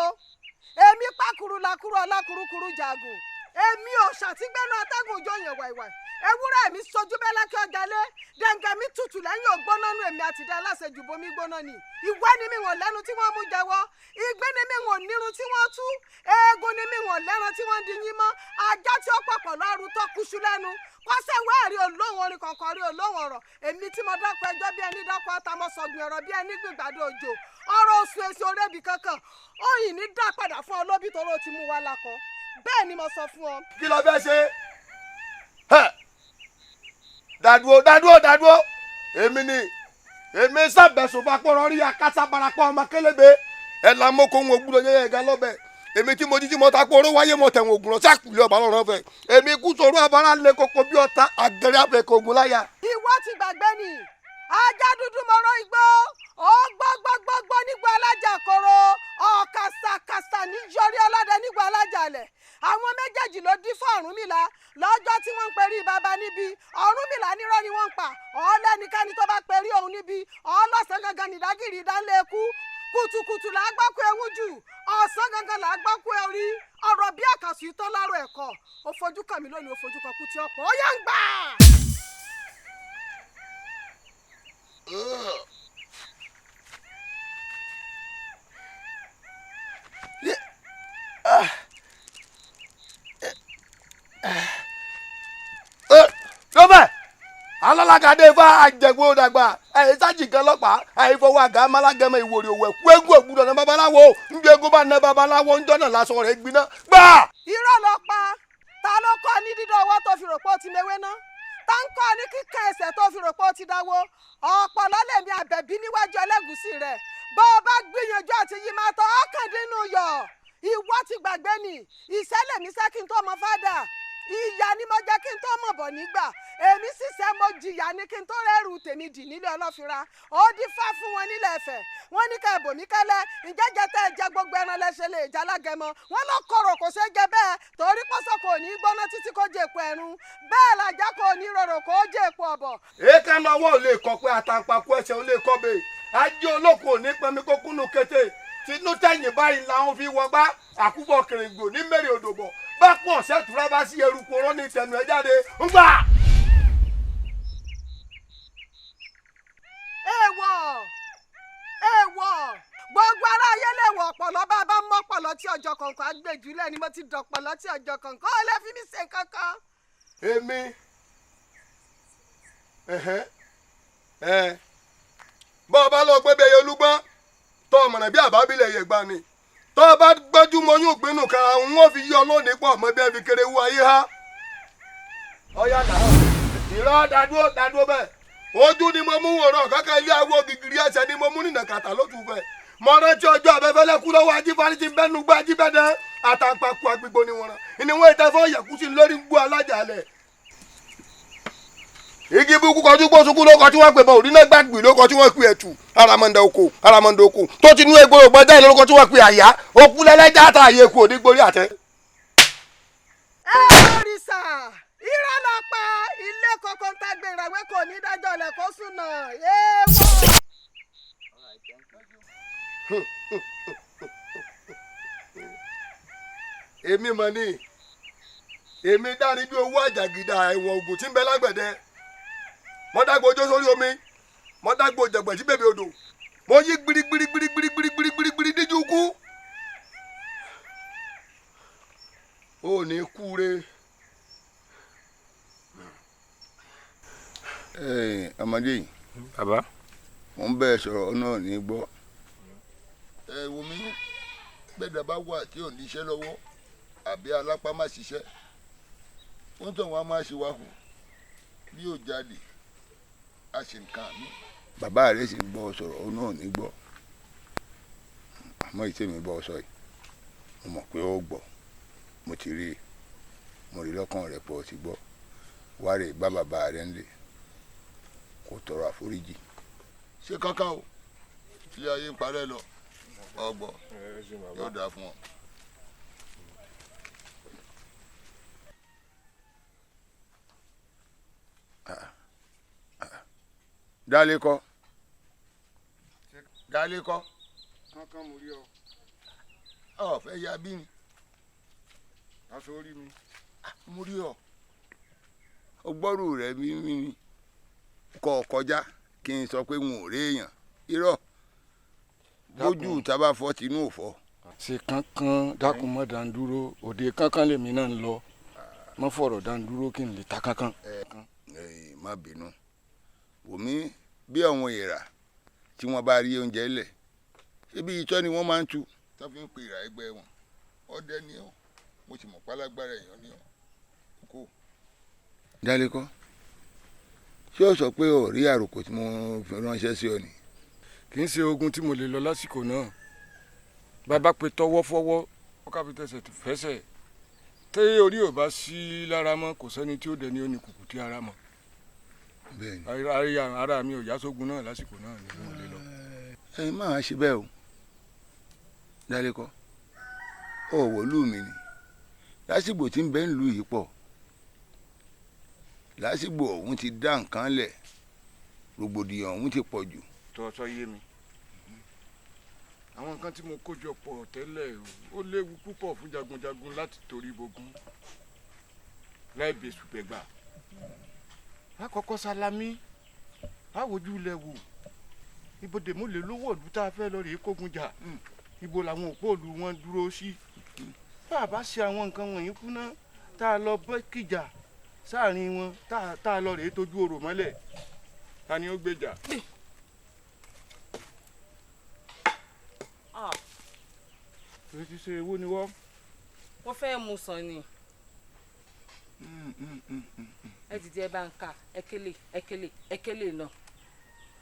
èmi pàkúrú làkúrú ọlákúrúkúrú jagun, èmi ò ṣàtìgbẹ́nu atẹ́gùn ojú òyìn wàìwàì. Ewúrẹ́ mi sojú bẹ́ẹ̀ lákẹ́ ọjà lé, dẹ̀ǹgẹ̀ mi tutù lẹ́yìn ògbóná nù, èmi àtìdá aláṣejù bomi gbóná ni. Ìwé ni mi wọ̀n lẹ́nu tí wọ́n mú jẹ́wọ́, ìgbín ni mi wọ̀n nírun tí wọ́n tú, eegun ni mi wọ̀n lẹ́ran tí wọ́n di yín mọ́, ajá tí ó pọ̀pọ̀ lọ́rùn tó kuṣu lẹ́nu. Kọ́sẹ̀ wẹ́ẹ̀rí olóhùn orin kọ̀ọ̀kan rí olóhùn ọ̀rọ̀, èmi tí mo dákọ̀ ẹjọ́ bí ẹni dákọ̀ atamọ́sọ̀gbìn ọ̀rọ̀ bí ẹni gbìgbàdo òjò, ọ̀rọ̀ oṣù èsì orébì kankan, òyìn ní dá padà fún ọ lóbi tó ló ti mú wa lakọ. Bẹ́ẹ̀ ni mo sọ fún ọ. Kí ló fẹ́ ṣe? Dàdúró dàdúró dàdúró, èmi ni èmi sábẹ̀sùn fapọ̀rọ̀ rí akásá barapọ̀ ọmọ kélébé ẹ̀ la mọ́kò ń gbúdọ̀ yẹ ẹ̀gá lọ́bẹ̀. Èmi tí mo jíjí mo ta kó oró wáyé mo tẹ̀wọ̀n ògùn lọ sákùlẹ̀ ọ̀bà lọ́rọ̀ fẹ̀. Èmi kú sọ̀rọ̀ abara lé koko bí ọ̀tá àgẹ̀rẹ̀ àfẹ̀kọ̀ ògùn láyà. Ìwọ ti gbàgbé ni ajá dúdú mọ́rọ́ igbó ó gbọ́gbọ́gbọ́gbọ́ nígbà alájà koro ọ̀kàsàkàsà ní yọrí ọlọ́dẹ nígbà alájà lẹ̀. Àwọn méjèèjì ló dín fún Ọ̀rúnmìlà lọ́jọ́ tí wọ́n ń perí bàbá níbi. Ọ̀rúnmìlà nírọ́ ni wọ́n ń pa ọ̀ọ́lẹ́nikẹ́ni tó bá perí òun níbi ọlọ́sàn gangan nìdágìrì ìdánlẹ́kú. Kùtùkùtù là á gbọ́ kú ewu jù, ọ̀sán gangan là á gbọ́ kú orí. Ọ̀rọ̀ bí àkàsù ìtọ́ lárò ẹ̀kọ́, ó fojú kàn mí lónìí, ó fojú kan kú tí ọ̀pọ̀ ó yá ń gbà. Lọ́bẹ̀ alálàkadé fa àjẹgbó dàgbà àyè sájì kan lọ́pàá àyè fọwọ́ àgá amálágẹmọ ìwòrì òwò ẹ̀kú eégún ògbúdọ̀ ní babaláwo ń bí eégún bá ná babaláwo ń jọ́nà lásán rẹ̀ gbiná gbà. Irọ́ ló pa, ta ló kọ́ ní dídán ọwọ́ tó fi rò pé ó ti mewé ná, ta ń kọ́ ní kíkẹ́ ẹsẹ̀ tó fi rò pé ó ti dáwó. Ọ̀pọ̀lọ́ lèmi Àbẹ̀bí níwájú ẹlẹ́gùsí rẹ̀, bó o bá gbìyànjú àti yí máa tọ́ ọ̀kàndínú yọ̀. Ìwọ ti gbàgbé ni ìṣẹ̀lẹ̀ mi sẹ́ kí n tó mọ fádà, ìyá ni mo jẹ́ kí n tó mọ̀ bọ̀ nígbà, èmi ṣiṣẹ́ mo jìyà ni kí n tó rẹ́rù tèmi dì nílé ọlọ́fira. Ó dífá fún wọn nílẹ̀ Ẹ̀fẹ̀, wọ́n ní ká ẹ̀bùn mi kẹ́lẹ́, ǹjẹ́jẹ́ tẹ́ ẹ jẹ gbogbo ẹran lẹ́sẹ̀ lè jalágẹmọ, wọ́n lọ kọ̀rọ̀ kò ṣeé jẹ bẹ́ẹ̀ torí pọ́sọ̀ kò ní gbóná títí kó jẹ èpo ẹ̀rùn, bẹ́ẹ̀ làjá kò ní rorò kó jẹ èpo ọ̀bọ̀. Èékánná ọwọ́ ò lè kọ pé àtàǹpàkò ẹsẹ̀ ò lè kọ́ bẹ́ẹ̀, ajé olóko ò ní pẹnmi kó kúnnú kété, tinú tẹ̀yìn báyìí làwọn fi wọgbá àkúbọ̀ kìrìngbò ní mẹ́rin òdòbọ̀ bá pọ̀ sẹ́tura bá sí eruku oró ní tẹnu ẹ jáde ń gbà. Èèwọ̀ èèwọ̀ gbogbo ará ayé lè wọ̀ ọ̀pọ̀lọ́ bá a bá mọ́ ọ̀pọ̀lọ́ tí ọjọ́ kọ̀ọ̀kan àgbèjúlẹ̀ ni mo ti dọ̀pọ̀lọ́ tí ọjọ́ kọ̀ọ̀kan ó lè fi mí ṣe kankan. Èmi bọ́ ọ bá lọ pé bẹ́ẹ̀ olúgbọ́n tọ́ ọmọnà bí àbábílẹ̀ yẹ̀ gbà ni tọ́ ọ bá gbẹ́jú mọ́ yóò gbénu kára wọn fi yí ọ lónìí pọ̀ mọ́ bí ẹ fi kéré wú ayé ha. Ọ̀yá náà ìrọ̀ dàdúró dàdúró bẹ́ẹ̀ ojú ni mo mú wòran kankan ilé awo gìgìrì ẹsẹ̀ ni mo mú nìnà kàtà lótú fẹ́. Mo rántí ọjọ́ abẹ́fẹ́lẹ́ kú lọ́wọ́ ajífárí ti bẹ́nu gbá ajíbẹ́dẹ́ àtàǹpàkò àgbègbè ni wọ́n rán ìníwọ̀n ìtẹ́fọ́ yẹ̀kú sí lórí gbó alájàlẹ̀. Igi burúkú kọjú gbósùkú ló kọ tí wọ́n pè bọ́ òrí náà gbàgbé ló kọ tí wọ́n pè ẹ̀tù aramọ̀ndà oko aramọ̀ndà oko tó ti nú egbò ògbọ́n jáde lórúkọ tí wọ́n pè àyà òkú lẹ́lẹ́jà àtàyè kú òní gborí àtẹ. Ẹ òrìṣà irọ́ ló pa ilé kọ̀ọ̀kan tá gbé ìràwé kò ní dájọ́ ilẹ̀ kó sùn náà èèwọ̀. Èmi mọ̀ ni èmi dárí bí owó àjàgìdà ẹ̀wọ̀n ògùn tí ń bẹ lágbẹ̀dẹ, mo dágbo ojó sórí omi, mo dágbo jẹ̀gbẹ̀ sí bèbè odò, mo yí gbirigbirigbirigbirigbirigbiri díjú kú. Ó ní kúre. Ọmọdé yìí. Bàbá. Mo ń bẹ́ẹ̀ sọ̀rọ̀ náà ní gbọ́. Ẹ wo mi, gbẹ́dà bá wà tí ò níṣẹ́ lọ́wọ́ àbí alápá má ṣiṣẹ́, wọ́n tàn wọ́n á máa ṣe wá kù bí yóò jáde a sì ń kàn mí. Bàbá rẹ̀ sì ń bọ́ sọ̀rọ̀ ọ náà ní gbọ́, àmọ́ ìtẹ́ mi bọ́ sọ yìí, mo mọ̀ pé ó gbọ́, mo ti rí i, mo rí lọ́kàn rẹ̀ pọ̀ ti gbọ́. Wá rè bá bàbá rẹ̀ ń lé kó tọrọ àforíjì. Ṣé kankan o, ilé ayé ń parẹ́ lọ, ọgbọ yóò dáa fún ọ. Dálé kọ́, dálé kọ́. Kankan mo rí ọ. Ọ fẹ́ ya bí ni. Aṣọ orí mi. Mo rí ọ. Ọgbọ́rù rẹ̀ mi ni kọ́ kọjá kí n sọ pé n ò rí èèyàn. Irọ́, bójú ta bá fọ́ tinú ò fọ́. Ṣe kankan dákun mọ́ dandúró, òde kankan lèmi náà ń lọ, mọ́ fọ̀rọ̀ dandúró kí n lè ta kankan. Ẹ má bínú, wòmí bí àwọn èèrà tí wọ́n bá rí oúnjẹ lẹ̀, ṣébi itọ́ ni wọ́n máa ń tu. Tó fi ń pe ìrà ẹgbẹ́ wọn, ọdẹ ni ọ, mo sì mọ̀ pálágbára èèyàn ni ọ kó. Dálékọ́, ṣé o sọ pé o rí àròkò tí mo fi ránṣẹ́ sí ọ ni? Kì í ṣe ogun tí mo lè lọ lásìkò náà. Bàbá pe tọwọ́ fọwọ́, ọkà fi tẹsẹ̀ fẹsẹ̀. Tẹ́ orí ò bá sí lára mọ́, kò sẹ́ni tí ó dẹni ó ní kùkù tí ara mọ́. Bẹ́ẹ̀ni. Ara mi ò yá sógun náà lásìkò náà ni mo lè lọ. Ẹ máa ṣe bẹ́ẹ̀ o, Dálékọ́, ó wọ̀lú mi ni lásìgbò tí ń bẹ ń lu yìí pọ̀, lásìgbò ọ̀hún ti dá nǹkan lẹ̀, rògbòdìyàn ọ̀hún ti pọ̀ jù. Tọ́ sọ yé mi, àwọn nǹkan tí mo kó jọ pọ̀ tẹ́lẹ̀ ó léwu púpọ̀ fún jagunjagun láti torí bogun láì bẹ̀sù bẹ̀gbà. Lákọ̀ọ́kọ́ sálámí, láwojú ilẹ̀ wò, ibodè mo lè lówó ìlú tá a fẹ́ lọ rèé kógun jà, ibo làwọn òpó ìlú wọn dúró sí. Bá a bá ṣe àwọn nǹkan wọ̀nyí kúná, tá a lọ bẹ́ kìjà sáàrin wọn, tá a lọ rèé tójú orò mọ́lẹ̀, ta ni ó gbèjà? Èyí ti ṣe ewó ni wọ́n. Wọ́n fẹ́ mú sàn ni. Ẹ dìde, ẹ bá ń ka ẹkẹlẹ ẹkẹlẹ ẹkẹlẹ náà.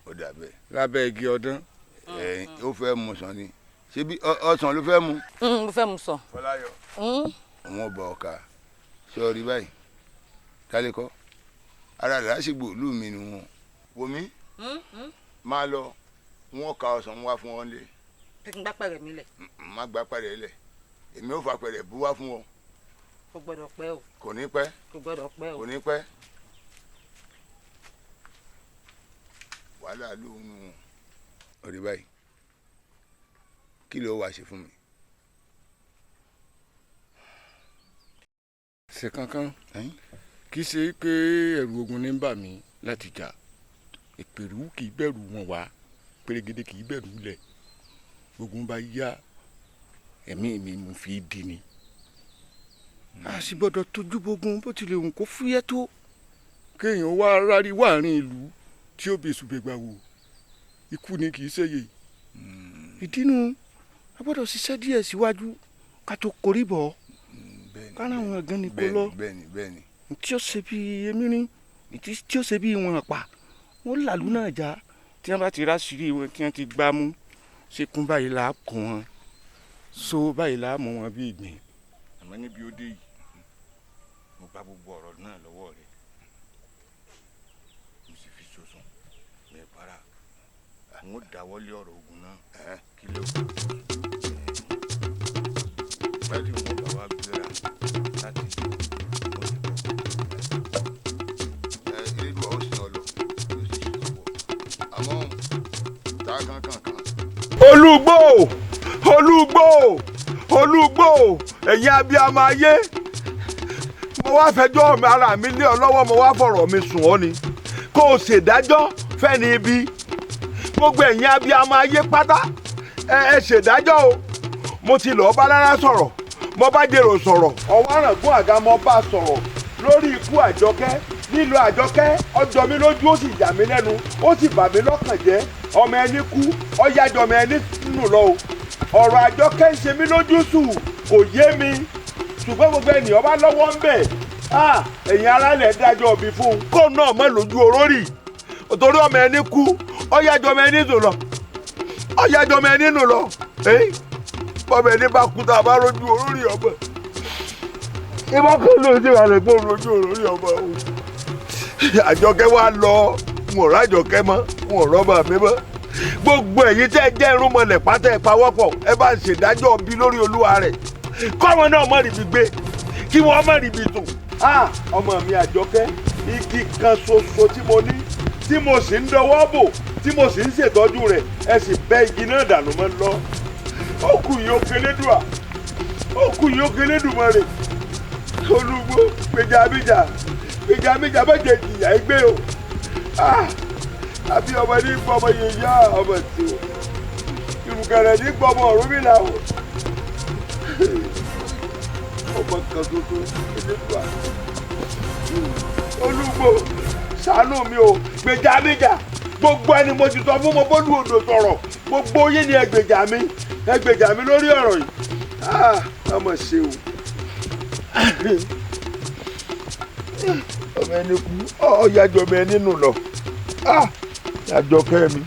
Ó dà bẹ́ẹ̀. Lábẹ́ igi ọdán. Ẹ ó fẹ́ mú sàn ni, ṣebí ọsàn ló fẹ́ mu. Mo fẹ́ mu sàn. Fọláyọ̀. Òun ọba ọ̀ka sọ̀rí báyìí, Dálékọ́, ara làásìgbò ìlú mi ni wọn. Wò mí, máa lọ, wọn ka ọsàn wá fún ọ lé. Kí n gbá pẹ̀rẹ̀ mi lẹ̀. Má gbá pẹ̀rẹ̀ lẹ̀, èmi ò fa pẹ̀rẹ̀ bú wá fún ọ. Kò gbọ́dọ̀ pẹ́ o. Kò ní pẹ́. Kò gbọ́dọ̀ pẹ́ o. Kò ní pẹ́. Wàhálà ló ń nù. Ọ̀rẹ́ báyìí, kí ló wàá ṣe fún mi? Ṣe kankan, kì í ṣe pé ẹ̀rù ogun ní ń bà mí láti jà. Ìpèrú kì í bẹ̀rù wọn wá, pèrègede kì í bẹ̀rù lẹ̀. Ogun bá yá, ẹ̀mí mi mo fi di ni. A sì gbọ́dọ̀ tójú bógun bó tilẹ̀ òun kó fúyẹ́ tó. Kéèyàn wá rárí wáàrin ìlú tí ó bẹ̀sù bẹ̀gbà wò, ikú ni kì í ṣèyè. Ìdínú a gbọ́dọ̀ ṣiṣẹ́ díẹ̀ síwájú ká tó korí bọ̀. Kára àwọn gan ni kó lọ. Bẹ́ẹ̀ni bẹ́ẹ̀ni. Tí ó ṣe bí emírín, tí ó ṣe bí ìwọ̀n àpà, wọ́n làlú náà já. Tí wọ́n bá ti ráṣìírí wọn, tí wọ́n ti gbá mú, ṣekún báyìí là á kún wọn, so báyìí là á mú wọn bí ìgbín. Àmọ́ níbi ó dé yìí, mo gba gbogbo ọ̀rọ̀ náà lọ́wọ́ rẹ̀, mo sì fi soso mi para, n ó dáwọ́lé ọ̀rọ̀ ogun náà kí ló pẹ́ẹ́lí wọn bá wa gbéra láti mo ti bọ̀. Ẹ elédùn ọ̀ sìn ọ lọ, yóò sì ṣe ọ̀pọ̀, àmọ́ tá a kankan kan. Olúgbò, Olúgbò, Olúgbò, ẹ̀yin abiyamọ ayé, mo wá fẹjọ́ ara mi lé ọ lọ́wọ́, mo wá fọ̀rọ̀ mi sùn ọ́ ni kó o ṣèdájọ́ fẹ́ni ibi. Gbogbo ẹ̀yin abiyamọ ayé pátá, ẹ ṣèdájọ́ o. Mo ti lọ́ọ́ bá lára sọ̀rọ̀, mo bá jèrò sọ̀rọ̀, ọwọ́ àràngún àga mo bá sọ̀rọ̀ lórí ikú Àjọkẹ́ Nílùú Àjọkẹ́ ọjọ́ mi lójú, ó sì yà mí lẹ́nu, ó sì bà mí lọ́kàn jẹ́. Ọmọ ẹni kú, ọ̀yájọ́ ọmọ ẹni nù lọ o. Ọ̀rọ̀ Àjọkẹ́ ń ṣe mí lójú sùn, kò yé mi. Ṣùgbọ́n gbogbo ènìyàn bá lọ́wọ́ ń bẹ̀. Ẹ̀yin aráàlẹ̀ dájọ́ òbí fún un. Kó náà mọ̀ lójú orórì. Torí ọmọ ẹni kú, ọ̀yájọ́ ọmọ ẹni nù lọ. Ọ̀yájọ́ ọmọ ẹni nù lọ. Bọ́mọ ẹni bá kú tá a bá rojú orórì ọmọ. Ìbá kan ló ti wà lẹ́gbọ́n rojú orórì ọmọ o. Àjọkẹ́ wa lọ, n ò rájọkẹ́ mọ́, n ò rọ́bà mi mọ́. Gbogbo ẹ̀yin tẹ́ ẹ jẹ́ irúnmọlẹ̀ pátá ẹ pawọ́pọ̀, ẹ bá ń ṣèdájọ́ bí lórí olúwa rẹ̀. Kọ́mọ náà má ríbi gbé, kí wọ́n má ríbi tò. Ọmọ mi Àjọkẹ́, igi kan ṣoṣo tí mo ní, tí mo sì ń dọwọ́ bò, tí mo sì ń ṣètọ́jú rẹ̀, ẹ sì bẹ́ igi náà dànù mọ́ lọ. Ó kù yìí ó kelédùà, ó kù yìí ó kelédùmarè. Olúgbó gbèjà bíjà, gbèjà bíjà bẹ́jẹ̀ jìyà ẹgbẹ́ o. Àbí ọmọ ní gbọmọ yèyá ọmọ tí o. Ìrùkẹ̀rẹ̀ ní gbọmọ Ọ̀rúnmìlà o. Ọmọ kan tuntun elédùà. Olúgbó ṣàánú mi o, gbèjà bíjà. Gbogbo ẹni mo ti sọ fún mo bólú odò sọ̀rọ̀. Gbogbo yín ni ẹ gbèjà mi, ẹ gbèjà mi lórí ọ̀rọ̀ yìí. Ọmọ ṣe o. Ọmọ ẹni kú, ọ̀yájọ́ ọmọ ẹni nù lọ. Àjọkẹ́ mi.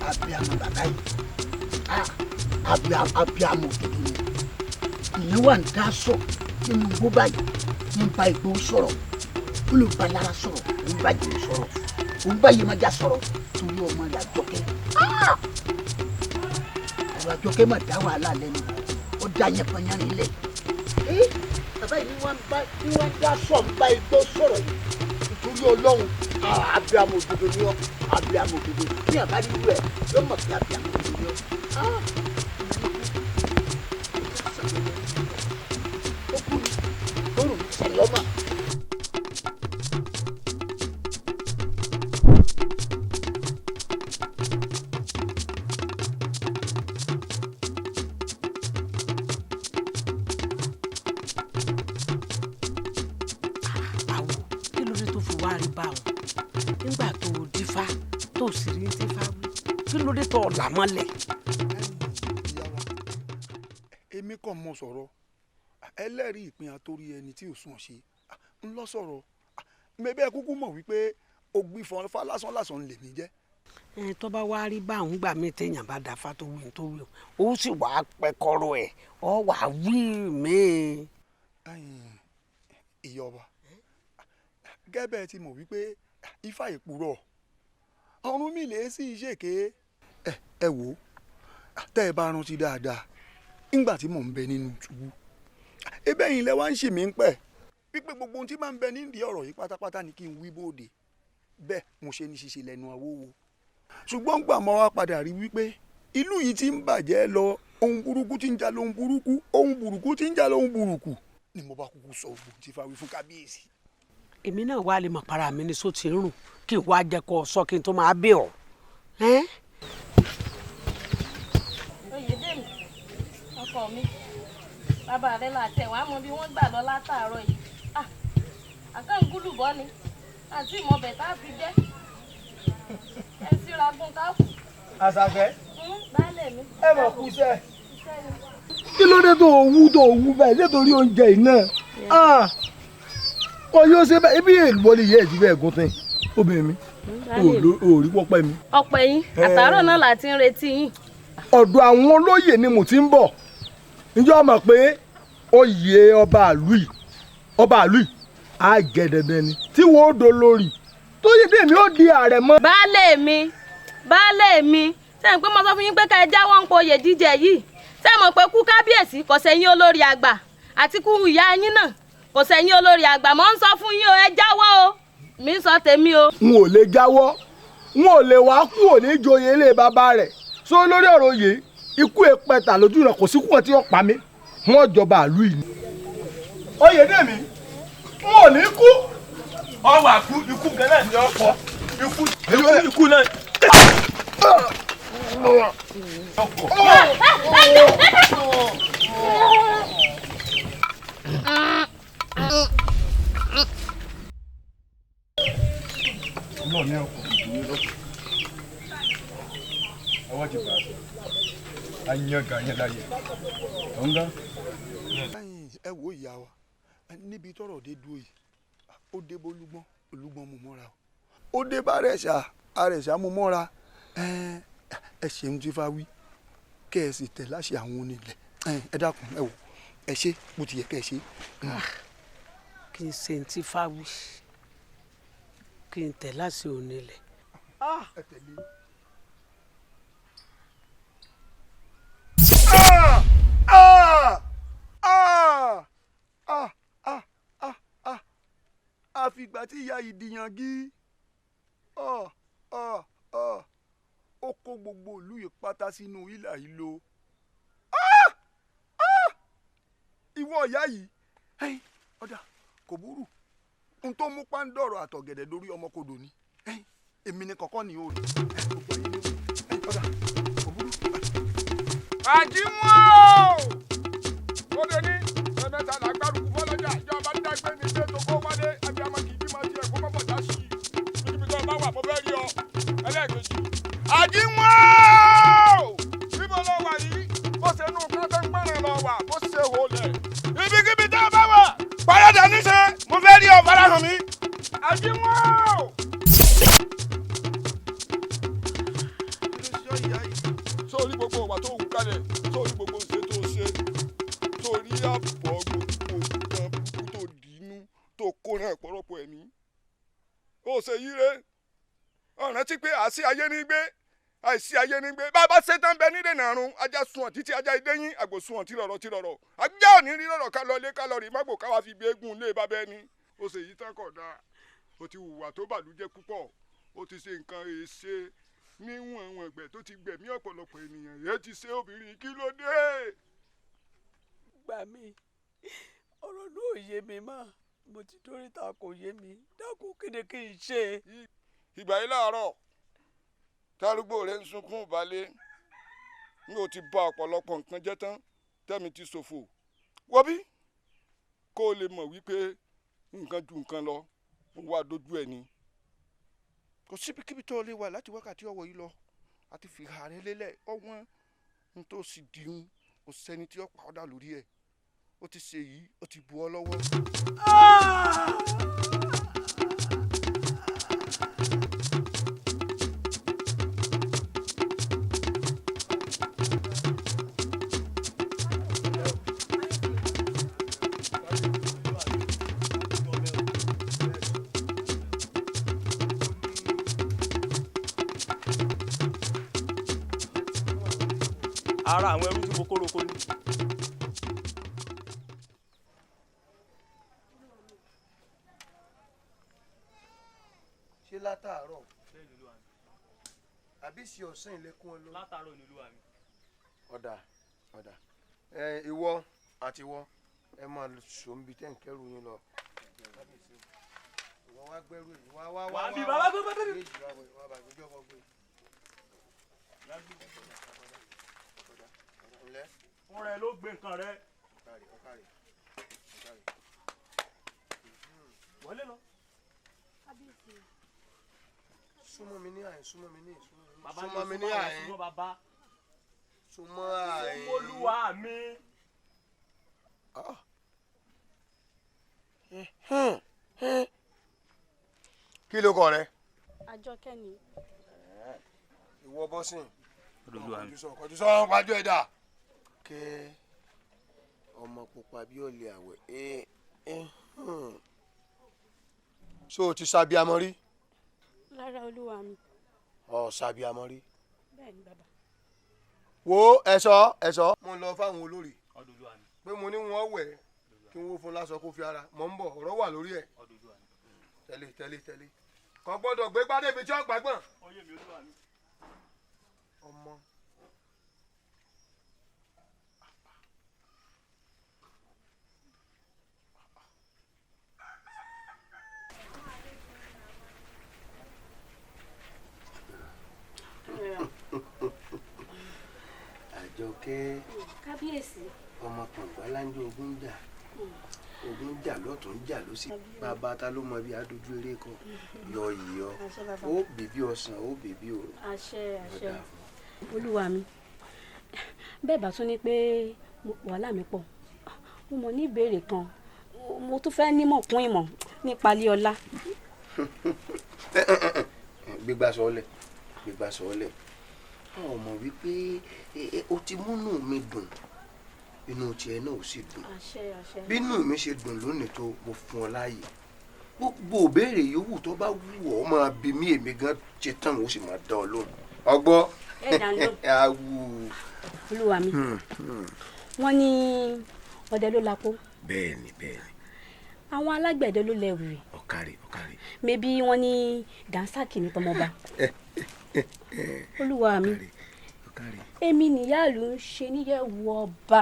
Abiyamọ bàbá yìí, abiyamọ òdodo ni. Ìyẹn wà ń dá sọ nínú igbó báyìí, ní bá igbó sọ̀rọ̀, olùbalára sọ̀rọ̀, òun bá jèrè sọ̀rọ̀, òun bá Yemọja sọ̀rọ̀, torí ọmọ rẹ̀ Àjọkẹ́. Ọ̀rọ̀ Àjọkẹ́ mà dá wàhálà lẹ́nu, ó dá yẹpọnyánrin lẹ̀. Bàbá yìí ni wọ́n dá sọ̀ ń bá igbó sọ̀rọ̀ yìí, nítorí Ọlọ́run. Abiyamọ òdodo ni ọ́, abiyamọ òdodo. Ní àbárí irú ẹ̀ yóò mọ̀ pé abiyamọ òdodo ni ọ́. Ó kú ni, ó rùn sẹ̀lẹ̀ ọmọ. Làmọ́lẹ̀. Èmi kàn mọ sọ̀rọ̀ ẹlẹ́rìí ìpín àtórí ẹni tí ò sùn ṣe ń lọ sọ̀rọ̀ mẹ́bẹ́ kúkú mọ̀ wípé ògbìfọ̀n lásán lásán lèmi jẹ́. Tó bá wá rí bá òun gbà mí téèyàn bá dáfá tó wí tó wí ó sì wàá pẹkọrọ ẹ ọ wàá wí mí. Ìyọba gẹ́gẹ́ ti mọ̀ wípé ifá ìpurọ̀ Ọ̀rúnmìlà sì ṣèké. Ẹ wò ó, tẹ́ ẹ bá rántí dáadáa nígbà tí mò ń bẹ nínú túbú, ebe yìí lẹ wá ń ṣì mí ń pẹ́ wípé gbogbo ohun tí máa ń bẹ nídìí ọ̀rọ̀ yìí pátápátá ni kí n wí bóde. Bẹ́ẹ̀ mo ṣe ní ṣíṣe lẹ́nu awówo, ṣùgbọ́n gbà mọ́ wá padà rí wípé ìlú yìí ti ń bàjẹ́ lọ, ohun burúkú ti ń jà lóhun burúkú, ohun burúkú ti ń jà lóhun burúkú ni mo bá kúkú sọ ogun tí fáwí fún kábíyèsí. Èmi náà wá lè mọ̀ para mi ní só ti ń rùn kí n wá jẹ́ kó sọ kí n tó máa bẹ̀ ọ́. Oyèdèmí ọkọ mi, bàbá rẹ là tẹ wàá mọ bí wọ́n gbà lọ látàárọ̀ yìí. Àkàngúlù bọ́ ni àti ìmọ̀bẹ̀ tá a fi jẹ́ ẹ síra gún káàkù. Àṣàkẹ́, baálé mi. Ẹ mọ̀ kú iṣẹ́. Kí ló dé tó o wú báyìí nítorí oúnjẹ yìí náà? Ọ yóò ṣe báyìí, ibi èlùbọ́ ni ìyá ẹ̀ ti bẹ́ẹ̀ gún tán. Obìnrin mi, ò rí pọ́pẹ́ mi. Ọpẹ́ yín, àtàárọ̀ náà là ti ń retí yín. Ọ̀dọ̀ àwọn olóyè ni mo ti ń bọ̀. Ǹjẹ́ o mọ̀ pé oyè ọba àlú yìí á jẹ dandan ni tí wọ́n ó dolórí tó yẹ bí èmi ó di ààrẹ mọ́. Baálé mi, sẹ́yìn pé mo sọ fún yín pé ká ẹ jáwọ́ ń poyè jíjẹ yìí. Sẹ́yìn mọ̀ pé kú kábíyèsí kò sẹ́yìn olórí àgbà àti kú ìyá yín náà kò sẹ́yìn olórí àgbà. Mo ń sọ fún yín o, ẹ jáwọ́ o, mi ń sọ tèmi o. N ò lè jáwọ́, n ò lè wá kú òní joyè ilé bàbá rẹ̀. Sọ lórí ọ̀rọ̀ yìí, ikú èpẹta lójú rẹ̀ kò sí kú ọtí ọ̀pá mi, wọ́n jọba àlú yìí. Oyèdèmí, n ò ní kú. Ọwọ́ àkú ikú gan náà ni ọkọ ikú náà. Ọlọ́ọ̀ni ọkọ̀ ìdílé lọ́kọ̀ ọwọ́ ti bá a yan gan yẹn láyé tó ń gán. Ẹ wo ìyá wa, níbi tọ́rọ̀ dé dúró yìí, ó dé bó Olúgbọ́n, Olúgbọ́n mú mọ́ra o, ó dé bá Àrẹ̀sà, Àrẹ̀sà mú mọ́ra. Ẹ ṣeun tí fa wí, kẹ́ ẹ sì tẹ̀ láṣẹ àwọn onílẹ̀. Ẹ dákun, ẹ wò, ẹ ṣe bó ti yẹ kẹ́ ẹ ṣe. Kí n ṣe ti fa wí, kí n tẹ̀ láṣẹ onílẹ̀. Ẹ tẹ̀lé. Àfìgbà tí ìyá yìí di yangí, ó kó gbogbo ìlú yìí pátá sínú ìlà yìí lo. Ìwọ ìyá yìí, ọ̀dà kò burú, n tó mú pàǹdọ̀rọ̀ àtọ̀gẹ̀dẹ̀ lórí ọmọkodò ni èmi ni kọ̀kọ́ ni o rí. Ọ̀dà kò burú. Àjímọ́ ó lè ní ẹ̀mẹ́ta làgbárùkù fọlọ́jà ìjọba dágbé ní ilé tó kó wálé abiyamọ kì í bímọ tiẹ̀ kó mọ́bọ̀ dá sí i níbi tó bá wà mo fẹ́ rí ọ ẹlẹ́ẹ̀kejì. Àjímọ́ bíbo lọ wà yìí, bó ṣe nù kátó ń gbọ́ràn lọ wà, bó ṣe wò lẹ̀. Ibikíbi tó bá wà parada níṣe mo fẹ́ rí ọ, farahàn mi. Àjímọ́. Sórí gbogbo ọ̀wà tó wù kalẹ̀, sórí gbogbo ṣe tó ṣe, sórí àbọ̀ gbogbo nǹkan burúkú tó dìínú tó kó náà pọ̀rọ̀pọ̀ ẹ̀mí. Ó ṣe yíre, ọ̀ràn tí pé àṣì ayé ní gbé, àìsí ayé ní gbé. Bá a bá ṣe tán bẹ nídènà àrùn, ajá sun ọ̀tí tí ajá idéyín, àgbò sun ọ̀tí rọ̀rọ̀ tí rọ̀rọ̀. Ajá ò ní rí rọ̀rọ̀ ká lọ lé ká lọ rí mágbò ká wá fi gbé eégún lé bábẹ́ ẹni. Ó ṣe yí tán kọ̀ dáa, ó ti hùwà tó bàlújẹ́ púpọ̀, ó ti ṣe nǹkan èéṣe níwọ̀n ẹ̀wọ̀n ẹ̀gbẹ́ tó ti gbẹ̀mí ọ̀pọ̀lọpọ̀ ènìyàn. Èyí ti ṣe obìnrin, kí ló dé? Gbà mí, ọ̀rọ̀ náà ò yé mi mọ́, mo ti dórí ta kò yé mi, dákun kéde kí n ṣe. Ìgbà yìí láàárọ̀ tárúgbó rẹ̀ ń sunkún balẹ̀, n ò ti ba ọ̀pọ̀lọpọ̀ nǹkan jẹ́ tán, tẹ́mi ti ṣòfò. Wọ́bí kó o lè mọ̀ wípé nǹkan ju nǹkan lọ, ó wà dójú ẹ̀ ni. Kò síbikíbi tó lè wà láti wákàtí ọ̀wọ̀ yìí lọ àti fìhà rẹ lélẹ̀ ọ̀wọ́n n tó sì dìhun, kò sẹ́ni tí ó pa ọ́ dà lórí ẹ̀. Ó ti ṣe yìí, ó ti bu ọ lọ́wọ́. Ara àwọn ẹrú tí mo kó roko ni. Ṣé látàárọ̀ àbí ṣe ọ̀sán ilẹ̀kùn ọ lọ? Látàárọ̀ ni olúwa mi. Ọ̀dà ọ̀dà, ìwọ àti ìwọ ẹ máa sọ níbi tẹ́ ń kẹ́rù yín lọ. Ìwọ wá gbẹ́rù yìí, wá wá wá. Wà á bí bàbá gbé bàbá mi. Wá bàbá gbé ọkọ gbé. Fúnra ẹ ló gbé nǹkan rẹ. Ọ̀kàrẹ̀ ọ̀kàrẹ̀ ọ̀kàrẹ̀. Wọlé lọ. Súnmọ́ mi ní àyìn, súnmọ́ mi ní, Bàbá súnmọ́ mi ní àyìn, súnmọ́ bàbá. Súnmọ́ àyìn. Súnmọ́ olúwa mi. Kí ló kọ rẹ? Àjọkẹ́ ni. Ìwọ bọ́sìn. Olúwa mi. Kọjú sọ wájú ẹ̀ dà. Kẹ́ ọmọ pupa bí olè àwẹ̀. Ṣé o ti ṣàbíamọ rí? Lára olúwa mi. Ọ ṣàbíamọ rí. Bẹ́ẹ̀ ni bàbá. Wo ẹ̀ṣọ́ ẹ̀ṣọ́. Mo lọ fáwọn olórí pé mo ní wọn wẹ̀ kí wọ́n fún lásọ kó fi ara mọ̀ ń bọ̀, ọ̀rọ̀ wà lórí ẹ̀. Tẹ̀lé tẹ̀lé tẹ̀lé. Kò gbọ́dọ̀ gbé gbádé ibi tí ó gbàgbọ́n. Ọmọ. Kábíyèsí. Ọmọ pọ̀npá láńjọ ogun ń jà, ogun ń jà lọ́tún, ń jà lọ́sì. Bàbá ta ló mọ bí adójú eré kọ yọ yìí ọ? Àṣẹ, bàbá. Ó bèbí ọsàn, ó bèbí òrò. Àṣẹ, àṣẹ. Olúwa mi, bẹ́ẹ̀ bá tún ní pé wàhálà mi pọ̀, mo mọ̀ ní ìbéèrè kan mo tún fẹ́ nímọ̀ kún ìmọ̀ nípa ilé ọlá. Gbégbá sọ́ọ́lẹ̀, gbégbá sọ́ọ́lẹ̀. Ọ mọ̀ wípé o ti múnú mi dùn, inú tiẹ̀ náà ò sì dùn. Àṣẹ, àṣẹ. Bínú mi ṣe dùn lónìí tó, mo fún ọ láàyè, gbogbo òbéèrè yòówù tó bá wù ọ́ máa bi mí. Èmi gan ṣe tán, ó sì máa dá ọ lóhùn. Ọgbọ́. Ẹ dá lóhùn. Awu. Olúwa mi, wọ́n ní ọdẹ ló lapó. Bẹ́ẹ̀ni, bẹ́ẹ̀ni. Àwọn alágbẹ̀dẹ ló lẹ̀wìrì. Ọ̀kàrẹ̀, ọ̀kàrẹ̀. Mẹbí wọ́n ní dànsákì ní tọmọba. Olúwa mi, èmi nìyáàlú ń ṣe níyẹ̀wò ọba.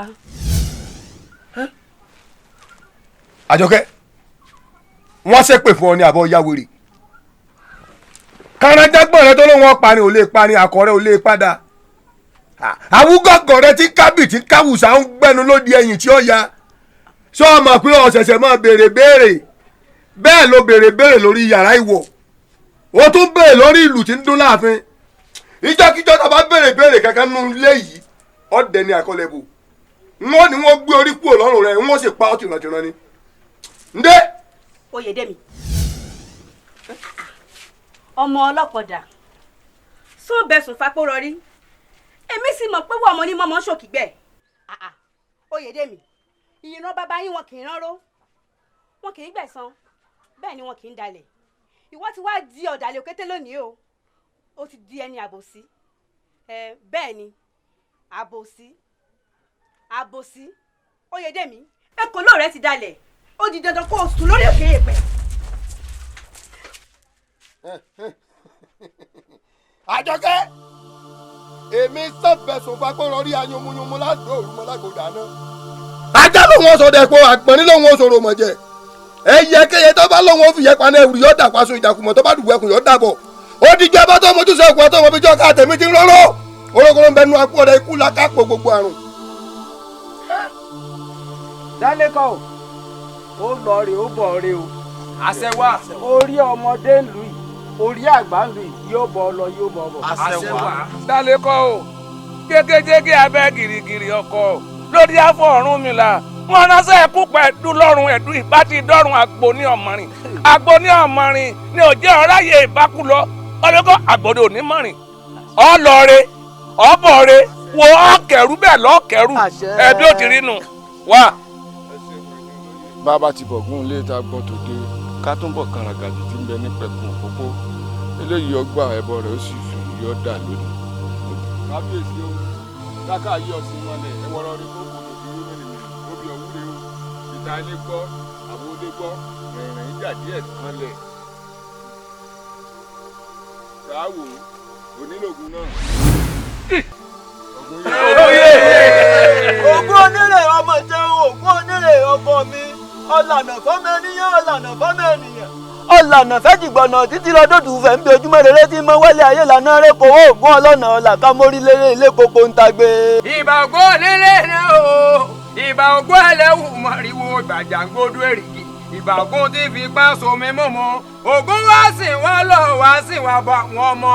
Àjọkẹ́, wọ́n ṣépè fún ọ ní àbọ̀ yáwèrè. Kànáńjágbọ̀n rẹ tó lóun ọ̀parin ò lè parin, àkọ́rẹ́ ò lè padà. Àwùgọ̀gọ̀ rẹ tí kábì tí káwùsà ń gbẹnu lódi ẹ̀yìn tí ó ya. Sọ ma pé ọ̀sẹ̀sẹ̀ máa béèrè béèrè? Bẹ́ẹ̀ ló béèrè béèrè lórí yàrá ìwọ̀, ó tún béèrè lórí ìlú tí ń dún láàfin. Ìjọkíjọ tó bá béèrè béèrè kankan nínú ilé yìí, ọ̀dẹ ni àkọlẹ̀ bò. Wọ́n ní wọ́n gbé orí kúrò lọ́rùn rẹ̀, wọ́n sì pa ọ́ tìrantìran ni. Ǹdẹ́. Oyèdèmí, ọmọ ọlọ́pọ̀dà sóbẹ̀sùn fapórọrí, èmi sì mọ̀ pé wọ́n ọmọ ní mọ́mọ́ ṣòkìgbẹ́. Oyèdèmí, ìran bàbá yín wọn kì í ránró, wọn kì í gbẹ̀san, bẹ́ẹ̀ ni wọn kì í dalẹ̀. Ìwọ ti wá di ọ̀dàlẹ̀ òkété lónìí o, ó ti di ẹni àbòsí. Ẹ bẹ́ẹ̀ ni, àbòsí, àbòsí. Oyèdèmí, ekòló rẹ ti dalẹ̀, ó di dandan kó o sùn lórí òkè èèpẹ̀. Àjọkẹ́, èmi sọ̀bẹ̀sùn fagbọ́rọ̀ rí ayunmuyunmu ládùn òrùmọ lágbòdà náà. Ajá lòun ó sọdẹ pé àgbọ̀nrín lòun ó sọ̀rọ̀ mọ̀ jẹ. Ẹyẹ kéye tó bá lòun ó fìyẹ́ paná ẹrù yóò dà paṣọ, ìjàkùmọ̀ tó bá dùbò ẹkùn yóò dàbọ̀. Ó di jẹ́ bá tó mojú sọ ẹkùn tó mọ bí jọ́ ká tèmi ti ń rọ́rọ́. Orókòrò ń bẹnu akú ọ̀dẹ ikú làkàpọ̀ gbogbo àrùn. Dálẹ́kọ̀ ó lọ rè, ó bọ̀ rè o. Àṣẹ wà. Orí ọmọdé ń lù yìí, orí àgbà ń lù yìí, yóò bọ̀ ọ lọ, yóò bọ̀ ọ bọ̀. Àṣẹ wà. Dálẹ́kọ̀ o, jégéjégé abẹ́ gìrìgìrì ọkọ̀ lórí afọ Ọ̀rúnmìlà, wọn ránṣẹ́ ẹkú pẹ̀lú lọ́rùn ẹ̀dùn ìbá ti dọ́rùn àgbo ní ọ̀mọ̀rìn, àgbo ní ọ̀mọ̀rìn ní òjẹ́ ọ̀ráyè ìbákú lọ ọlọ́kọ̀ àgbọ̀dọ̀ òní mọ̀rìn ọlọ́ọ̀rẹ́ ọ̀bọ̀ọ̀rẹ́ wo ọ̀kẹ́rù bẹ́ẹ̀ lọ́ọ̀kẹ́rù ẹ̀bí ò ti rí nu wá. Bàbá ti bọ̀gún ilé ta gbọ́n tó dé ká tún bọ̀ kàràgàjì tí ń bẹ ní pẹ̀kun òpópó eléyìí, ọgbà ẹbọ rẹ̀ ó sì fi yọ́ dà lónìí. Kábíyèsí o, káká yí ọ̀sìn mọ́lẹ̀ ẹ̀wọ̀rọ̀ rí kókò tó fi rú mìnìmìnì obì ọ̀wúre o, ìta ilé gbọ́, àwọn olé gbọ́, rìnrìn ìjà díẹ̀ kanlẹ̀. Sáwò onílògùn náà. Ògún onírè ọmọ jẹun, ògún onírè ọkọ mi, ọ̀lànà fọ́mọ ènìyàn, ọ̀lànà fọ́mọ ènìyàn, ọ̀lànà fẹ́jìgbọ̀nà títí lọ dòdù fẹ̀ ń bí ojúmọ́ rere tí mo wálé ayé lànà rẹ̀ kówó ògún ọlọ́nà ọ̀là ká mórí léré ilé koko ń tagbe. Ìbà ògún onílé náà o, ìbà ògún ẹlẹ́wù mọ̀ríwó ìbàjàngbódú èrìgì, ìbà ògún tí fi pa somi mọ́mọ́, ògún wá sí wọn lọ wá sí wọn bọ àwọn ọmọ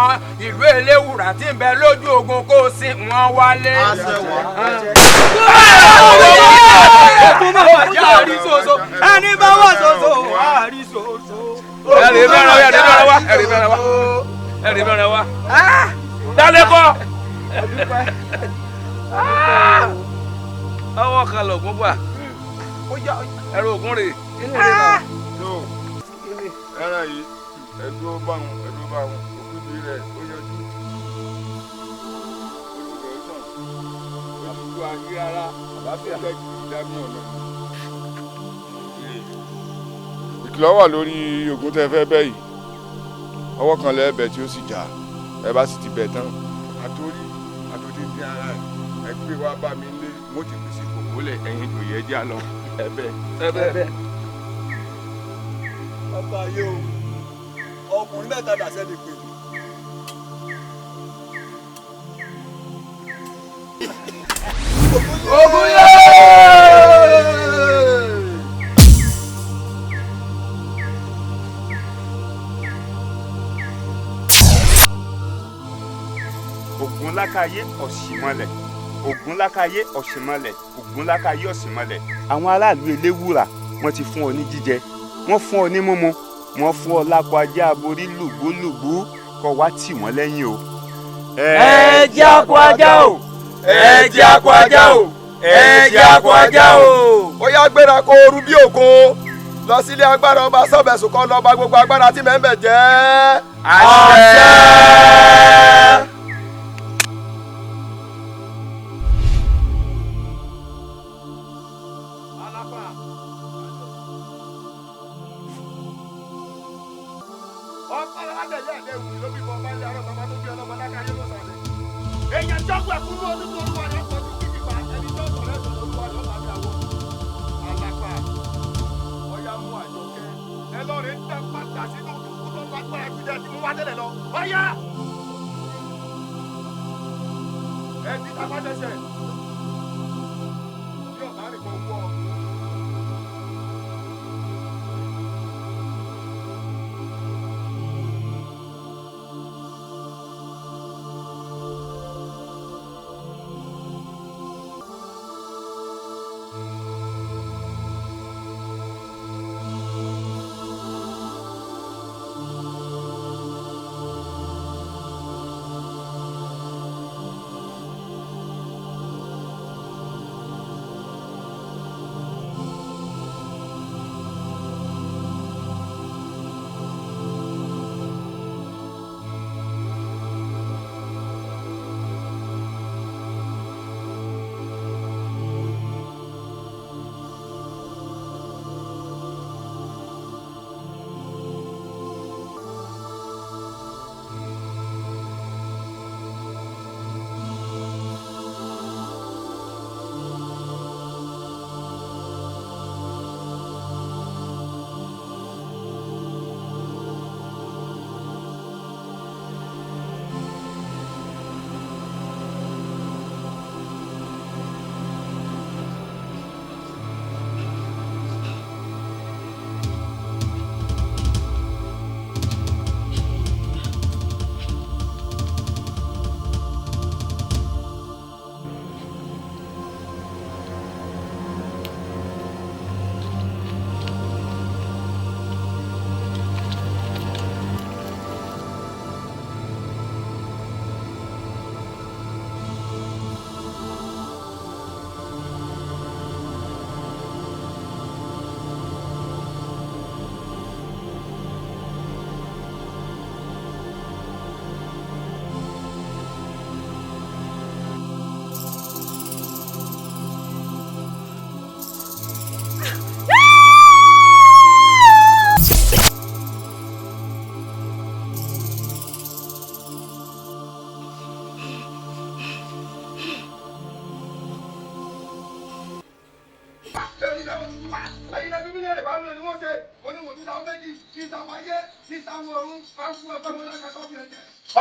ìlú eléwùrà tí ń bẹ lójú ogun kó sí wọn wálé. Ògún máa wà jẹ́ àrísòsò, ẹni bá wà sòsò àrísòsò. Ẹ̀rì mẹ́rin wá, ẹ̀rì mẹ́rin wá, ẹ̀rì mẹ́rin wá, ẹ̀rì mẹ́rin wá. Dálẹ́kọ̀. Ọwọ́ kan lògùn gbà, ẹ̀rọ ògùn rè. Ẹran yìí ẹdúró bá wọn, ẹdúró bá wọn, òkúbi rẹ ó yọjú olùkọ́ sàn olùkọ́ ayé ara àlàáfíà ìdámí ọ̀nà. Ìkìlọ̀ wà lórí ògùn tẹ́ fẹ́ bẹ́ yìí, ọwọ́ kan lẹ́ẹ̀bẹ̀ tí ó sì já, ẹ bá sì ti bẹ̀ tán, àtòrí àtòdí ní ara ẹ gbé wá bá mi lé, mo ti pèsè kòkó lẹ̀, ẹ̀yin ìjòyè ẹ já lọ ẹ̀bẹ̀ ẹ̀bẹ̀. Bàbá ayé o, ọkùnrin mẹ́ta dàsẹ́ lè pè mí. Ogun yẹ. Ògúnlákayé Ọ̀ṣìmọlẹ̀, Ògúnlákayé Ọ̀ṣìmọlẹ̀, Ògúnlákayé Ọ̀ṣìmọlẹ̀. Àwọn aráàlú Eléwùrà wọ́n ti fún ọ ní jíjẹ, wọ́n fún ọ ní mímu, wọ́n fún ọ lápò ajé aborí lùgbúlùgbú, kó wá tì wọ́n lẹ́yìn o. Ẹ jẹ́ àpò ajá o, ẹ jẹ́ àpò ajá o, ẹ jẹ́ àpò ajá o. Ó yá gbéra kó o rú bí òkun lọ sílé agbára ọba Sọ́bẹ̀sùn kan lọ́ba gbogbo agbára tí mẹ́ńbẹ̀ jẹ́. Àṣẹ. Èèyàn jọ́gbọ̀ ẹ̀kúnú ọdún tó olúwa rẹ̀ pọ̀ sí kíkìpá ẹni tó sọ̀rọ̀ ẹ̀sọ̀ olúwa rẹ̀ ọ̀bà bí àwọ̀. Alapa ọ̀yá mú Àjọkẹ́ ẹ lọ rẹ̀ ń dá padà sínú òkú tó lágbára jù jẹ́ tí mo wá tẹ́lẹ̀ lọ. Ọ̀yá! Ẹ ti tapá tẹsẹ̀ bí ọ̀bá rẹ̀ kò wọ́ ọ.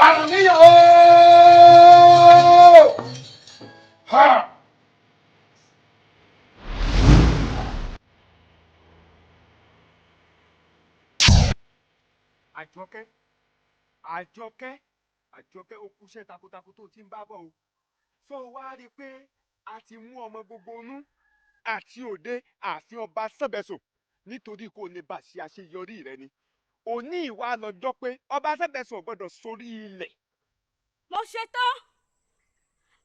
Ọ̀run níyà ooo! Ha! Àjọkẹ́, Àjọkẹ́, Àjọkẹ́, ó kúṣẹ́ takuntakun tó ti ń bá bọ̀ o. Sọ wá rí i pé a ti mú ọmọ gbogbo inú àti òde ààfin ọba Sọ́bẹ̀sùn nítorí kó lè bá ṣe àṣeyọrí rẹ ni. Òní ìwà lọ́jọ́ pé ọba Sọ́bẹ̀sùn ò gbọ́dọ̀ sórí ilẹ̀. Mo ṣetán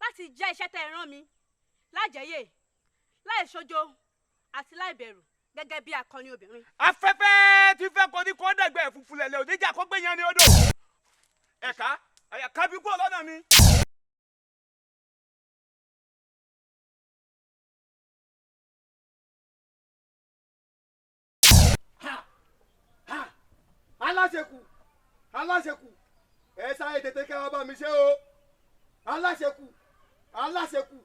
láti jẹ́ iṣẹ́ tẹ́ ẹ rán mi lájẹyè, láì ṣojo àti láì bẹ̀rù gẹ́gẹ́ bí akọni obìnrin. Afẹ́fẹ́ tí fẹ́ kọ́ ní kó dẹ̀gbẹ́ ẹ̀fúnfún lẹ̀lẹ̀ oníjà kó gbé yẹn ní odò. Ẹ̀ka kábí kúrò lọ́nà mi. Aláṣekù, aláṣekù, ẹ sáré tètè kẹ́ wá bá mi ṣe o. Aláṣekù, aláṣekù,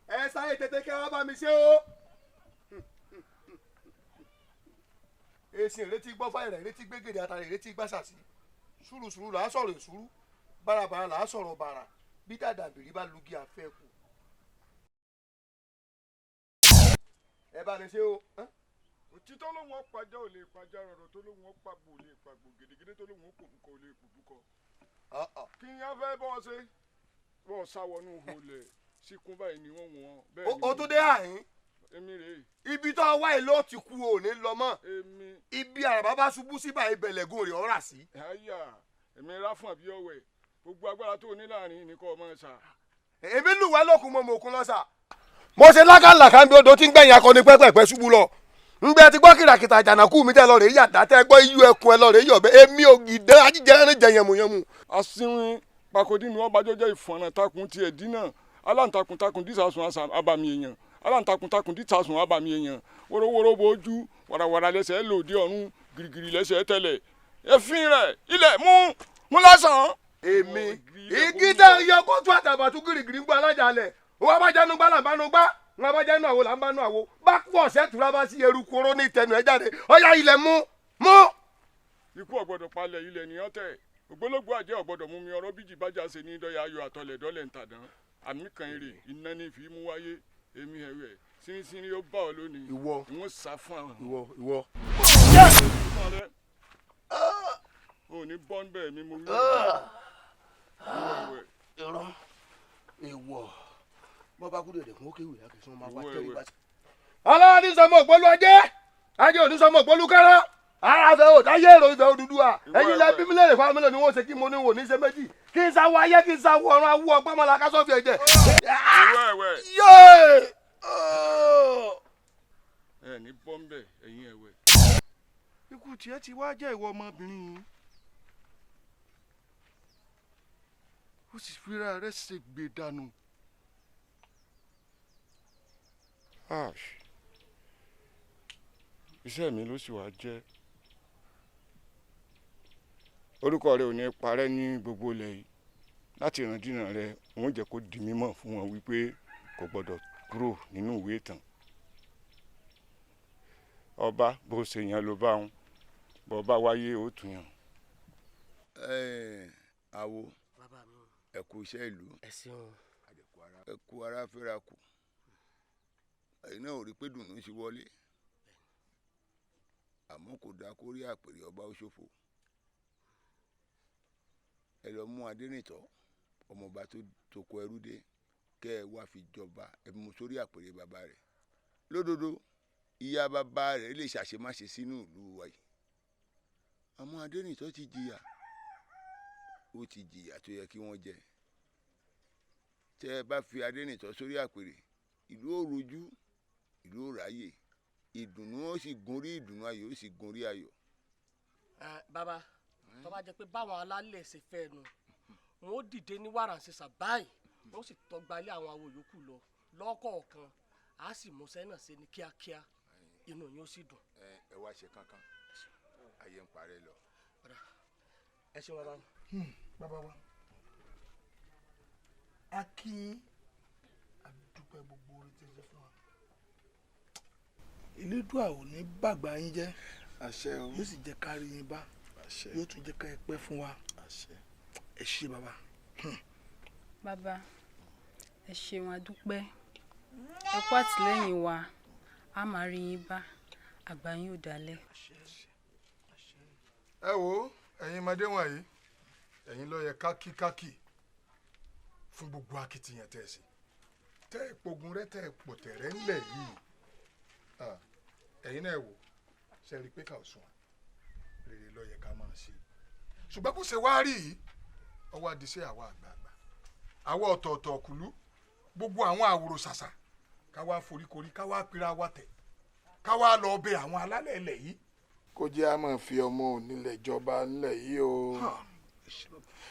ẹ sáré tètè kẹ́ wá bá mi ṣe o. Èsì ìrètí gbọ́ fáìrà, ìrètí gbégede àtàrà, ìrètí gbàsàsì. Sùúrùsùúrù là á sọ̀rọ̀ ìsúrú, bárabàrà là á sọ̀rọ̀ bàrà, bí dàdàbìrì bá lugi àfẹ́ kù. Ẹ bá mi ṣe o. Òtítọ́ ló wọ́n pàjá ò lè pàjá, rọ̀rọ̀ tó ló wọ́n pàgbò ò lè pàgbò, gèdègèdè tó ló wọ́n pòbúkọ ò lè pòbúkọ. Kí ni a fẹ́ bọ́ ọ ṣe? Bọ́ọ̀ sáwọnú olè síkún báyìí ni wọ́n wọ́n. Bẹ́ẹ̀ ni O tún dé àyín. Èmi rèé. Ibi tó wá yìí ló ti kú o ní lọ mọ́. Èmi. Ibi àràbà bá ṣubú sí báyìí bẹ̀lẹ̀gùn rẹ̀ ọ̀rà sí. Àyà èmi ráfún àbí ọ̀wẹ̀ gbogbo agbára tó ní láàrin ní kò mọ̀ ṣá. Èmi lù wá lókun mọ́ mọ́ òkun lọ́sà. Mo ṣe lákàlàkà ń bí odò tí ń gbẹ̀yìn akọni pẹ́pẹ́pẹ́ ṣubú lọ. Ngbẹ́ ti gbọ́ kìràkìtà àjànàkú mi tẹ́ lọ rèé yàdá tẹ́ gbọ́ iyú ẹkùn ẹ lọ rèé yọ̀bẹ èmi ògìdán ajíjẹrin jẹ yànmùyànmù. Asínwín pakodínú ọbàjọ́jẹ́ ìfọ̀nà takùn tiẹ̀ dínà aláǹtakùn takùn dísàsùn abàmì èèyàn aláǹtakùn takùn dísàsùn abàmì èèyàn wórówóró bojú wàràwàrà lẹ́sẹ̀ lòdì ọ̀run gìrìgìrì lẹ́sẹ̀ tẹ̀lẹ̀ ẹ̀fín rẹ̀ ilẹ̀ mú mú lásán. Èmi igi tẹ yọ kóòtù àtàbàtú gìrìgìrì ń gbọ́ alájàlẹ̀ wọ́n bá jẹ́nu gbá làǹbánu gbá wọn bá jẹ́nu àwo làǹbánu àwo bá kú ọ̀sẹ̀ tura bá sí eruku oró ní ìtẹnu ẹ̀ jáde ọ̀yá ilẹ̀ mú mú. Ikú ọ̀gbọ́dọ̀ palẹ̀ ilẹ̀ nìyàn tẹ̀ ògbólógbò àjẹ́ ọ̀gbọ́dọ̀ mú mi ọ̀rọ̀ bíjì bájà ṣe ní dọ́yà ayọ̀ àtọlẹ̀ dọ́lẹ̀ ń tàdán àmì kan èrè iná ní fi mú wáyé èmi ẹ̀rẹ̀ sínsín yóò bá ọ lónìí. Ìwọ ìwọ sá fún àwọn. Ìwọ ìwọ. O ní bọ́n bẹ́ẹ̀ mi mo wí. Irọ́ èèwọ̀ bọ́ bá kúrò ẹ̀dẹ̀kùn ó kéwì lákẹ́sán máa wá tẹ́lẹ̀ bá. Ọlọ́run ní sọmọ ògbólú ajé ajé òní sọmọ ògbólú kẹ́rọ́ ara fẹ́ o táyé èrò ìfẹ́ Odùduwà ẹ̀yin lẹ bí mílíọ̀nù fáwọn mílíọ̀nù ni wọ́n ṣe kí mo ní wò ní ṣe méjì kí n sáwọ ayé kí n sáwọ ọ̀run awú ọgbọ́n mọ́lá kásọ̀fì ẹ̀jẹ̀. Yéé! Ẹ ní bọ́ńbẹ̀ ẹ̀yin ẹ̀wẹ̀. Ikú tiẹ̀ ti wá jẹ́ ìwọ ọmọbìnrin yìí ó sì fira rẹ̀ ṣègbè dànù. Iṣẹ́ mi ló sì wá jẹ́ orúkọ rẹ ò ní parẹ́ ní gbogbo ilẹ̀ yìí láti ìrandíran rẹ wọ́n jẹ́ kó di mímọ̀ fún wọn wípé kò gbọ́dọ̀ kúrò nínú ìwé ìtàn ọba bó ṣe yàn ló bá wọn bó bá wáyé ó tún yàn. Àwo ẹ kú iṣẹ́ ìlú ẹ kú ara fẹ́ra kù ẹ̀yin náà ò rí pé dùnú ti wọlé àmọ́ kò dáa kó rí àpèrè ọba ó ṣòfò ẹ lọ mú Adénìtọ́ ọmọọba tó kọ ẹrú dé kẹ́ ẹ wá fi jọba ẹ mú sórí àpèrè bàbá rẹ̀ lódodo ìyá bàbá rẹ̀ lè ṣàṣemáṣe sínú ìlú wa yìí àmọ́ Adénìtọ́ ti jìyà ó ti jìyà tó yẹ kí wọ́n jẹ tẹ́ ẹ bá fi Adénìtọ́ sórí àpèrè ìlú ó rojú ìlú ó ráyè ìdùnnú ó sì gun rí ìdùnnú ayọ̀ ó sì gun rí ayọ̀. Bàbá tó bá jẹ́ pé báwọn alálẹ̀ ṣe fẹ́ nu wọn ó dìde ní wàràǹṣeṣà báyìí wọn ó sì tọgbà ilé àwọn awo yòókù lọ lọ́kọ̀ọ̀kan á sì múṣẹ́ náà ṣe ní kíákíá inú yín ó sì dùn. Ẹ wá ṣe kankan ayé ń parẹ́ lọ. Ẹ ṣeun bàbá. Bàbá wa a kí yín a dúpẹ́ gbogbo orí tí ẹ ṣe fún wa. Elédùà ò ní bàgbà yín jẹ́ yóò sì jẹ́ ká rí yín bá yóò tún jẹ́ ká ẹ pẹ́ fún wa ẹ ṣé bàbá. Bàbá ẹ ṣeun a dúpẹ́ ẹ kú àtìlẹ́yìn wa a máa rí yín bá àgbà yín ò dalẹ̀. Ẹ wo ẹ̀yin ọmọdé wọ̀nyí ẹ̀yin ló yẹ kákíkákì fún gbogbo akitiyan tẹ́ ẹ ṣe tẹ́ ẹ pogun rẹ tẹ́ ẹ pọ̀tẹ̀ rẹ ńlẹ̀ yìí ẹ̀yin náà wò ṣe rí i pé ká ò sùn rere ló yẹ ká máa ṣe ṣùgbọ́n bó ṣe wá rí yìí ọwọ́ àdìsẹ́ àwa àgbààgbà àwa ọ̀tọ̀ọ̀tọ̀ kùlú gbogbo àwọn àwòrò ṣàṣà ká wá foríkorí ká wá pira wa tẹ̀ ká wá lọ bẹ àwọn alálẹ̀ ilẹ̀ yìí. Kó jẹ́ a máa fi ọmọ onílẹ̀ jọba ńlẹ̀ yìí o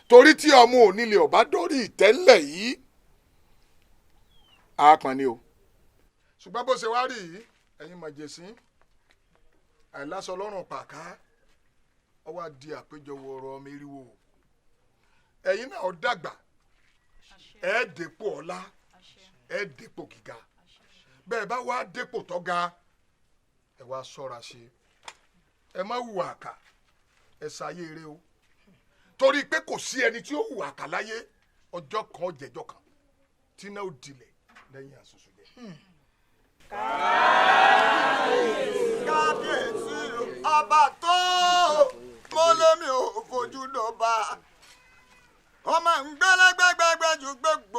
torí tí ọmọ onílẹ̀ ọba dórí ìtẹ́ ńlẹ̀ yìí á pọn ni o. Ṣùgbọ́n bó ṣe wá rí yìí ẹ̀yin mọ̀jẹ̀sín àìláṣọ lọ́rùn pàká ọwọ́ á di àpéjọwọ́ ọ̀rọ̀ ọmọ eriwo ẹ̀yin náà dàgbà ẹ̀ dépò ọlá ẹ̀ dépò gíga bẹ́ẹ̀ bá wá dépò tó ga ẹ wá ṣọ́ra ṣe ẹ má hùwà àkà ẹ ṣayé eré o torí pé kò sí ẹni tí ó hùwà àkà láyé ọjọ́ kan jẹjọ́ kan tí náà ó dilẹ̀ lẹ́yìn àṣoṣo jẹ. Kábíyèsí ọba tó mọ́lẹ́mí ò fojú dọ̀ba ọmọ ń gbẹ́lẹ́gbẹ́gbẹ́gbẹ́ ju gbẹ́gbẹ́.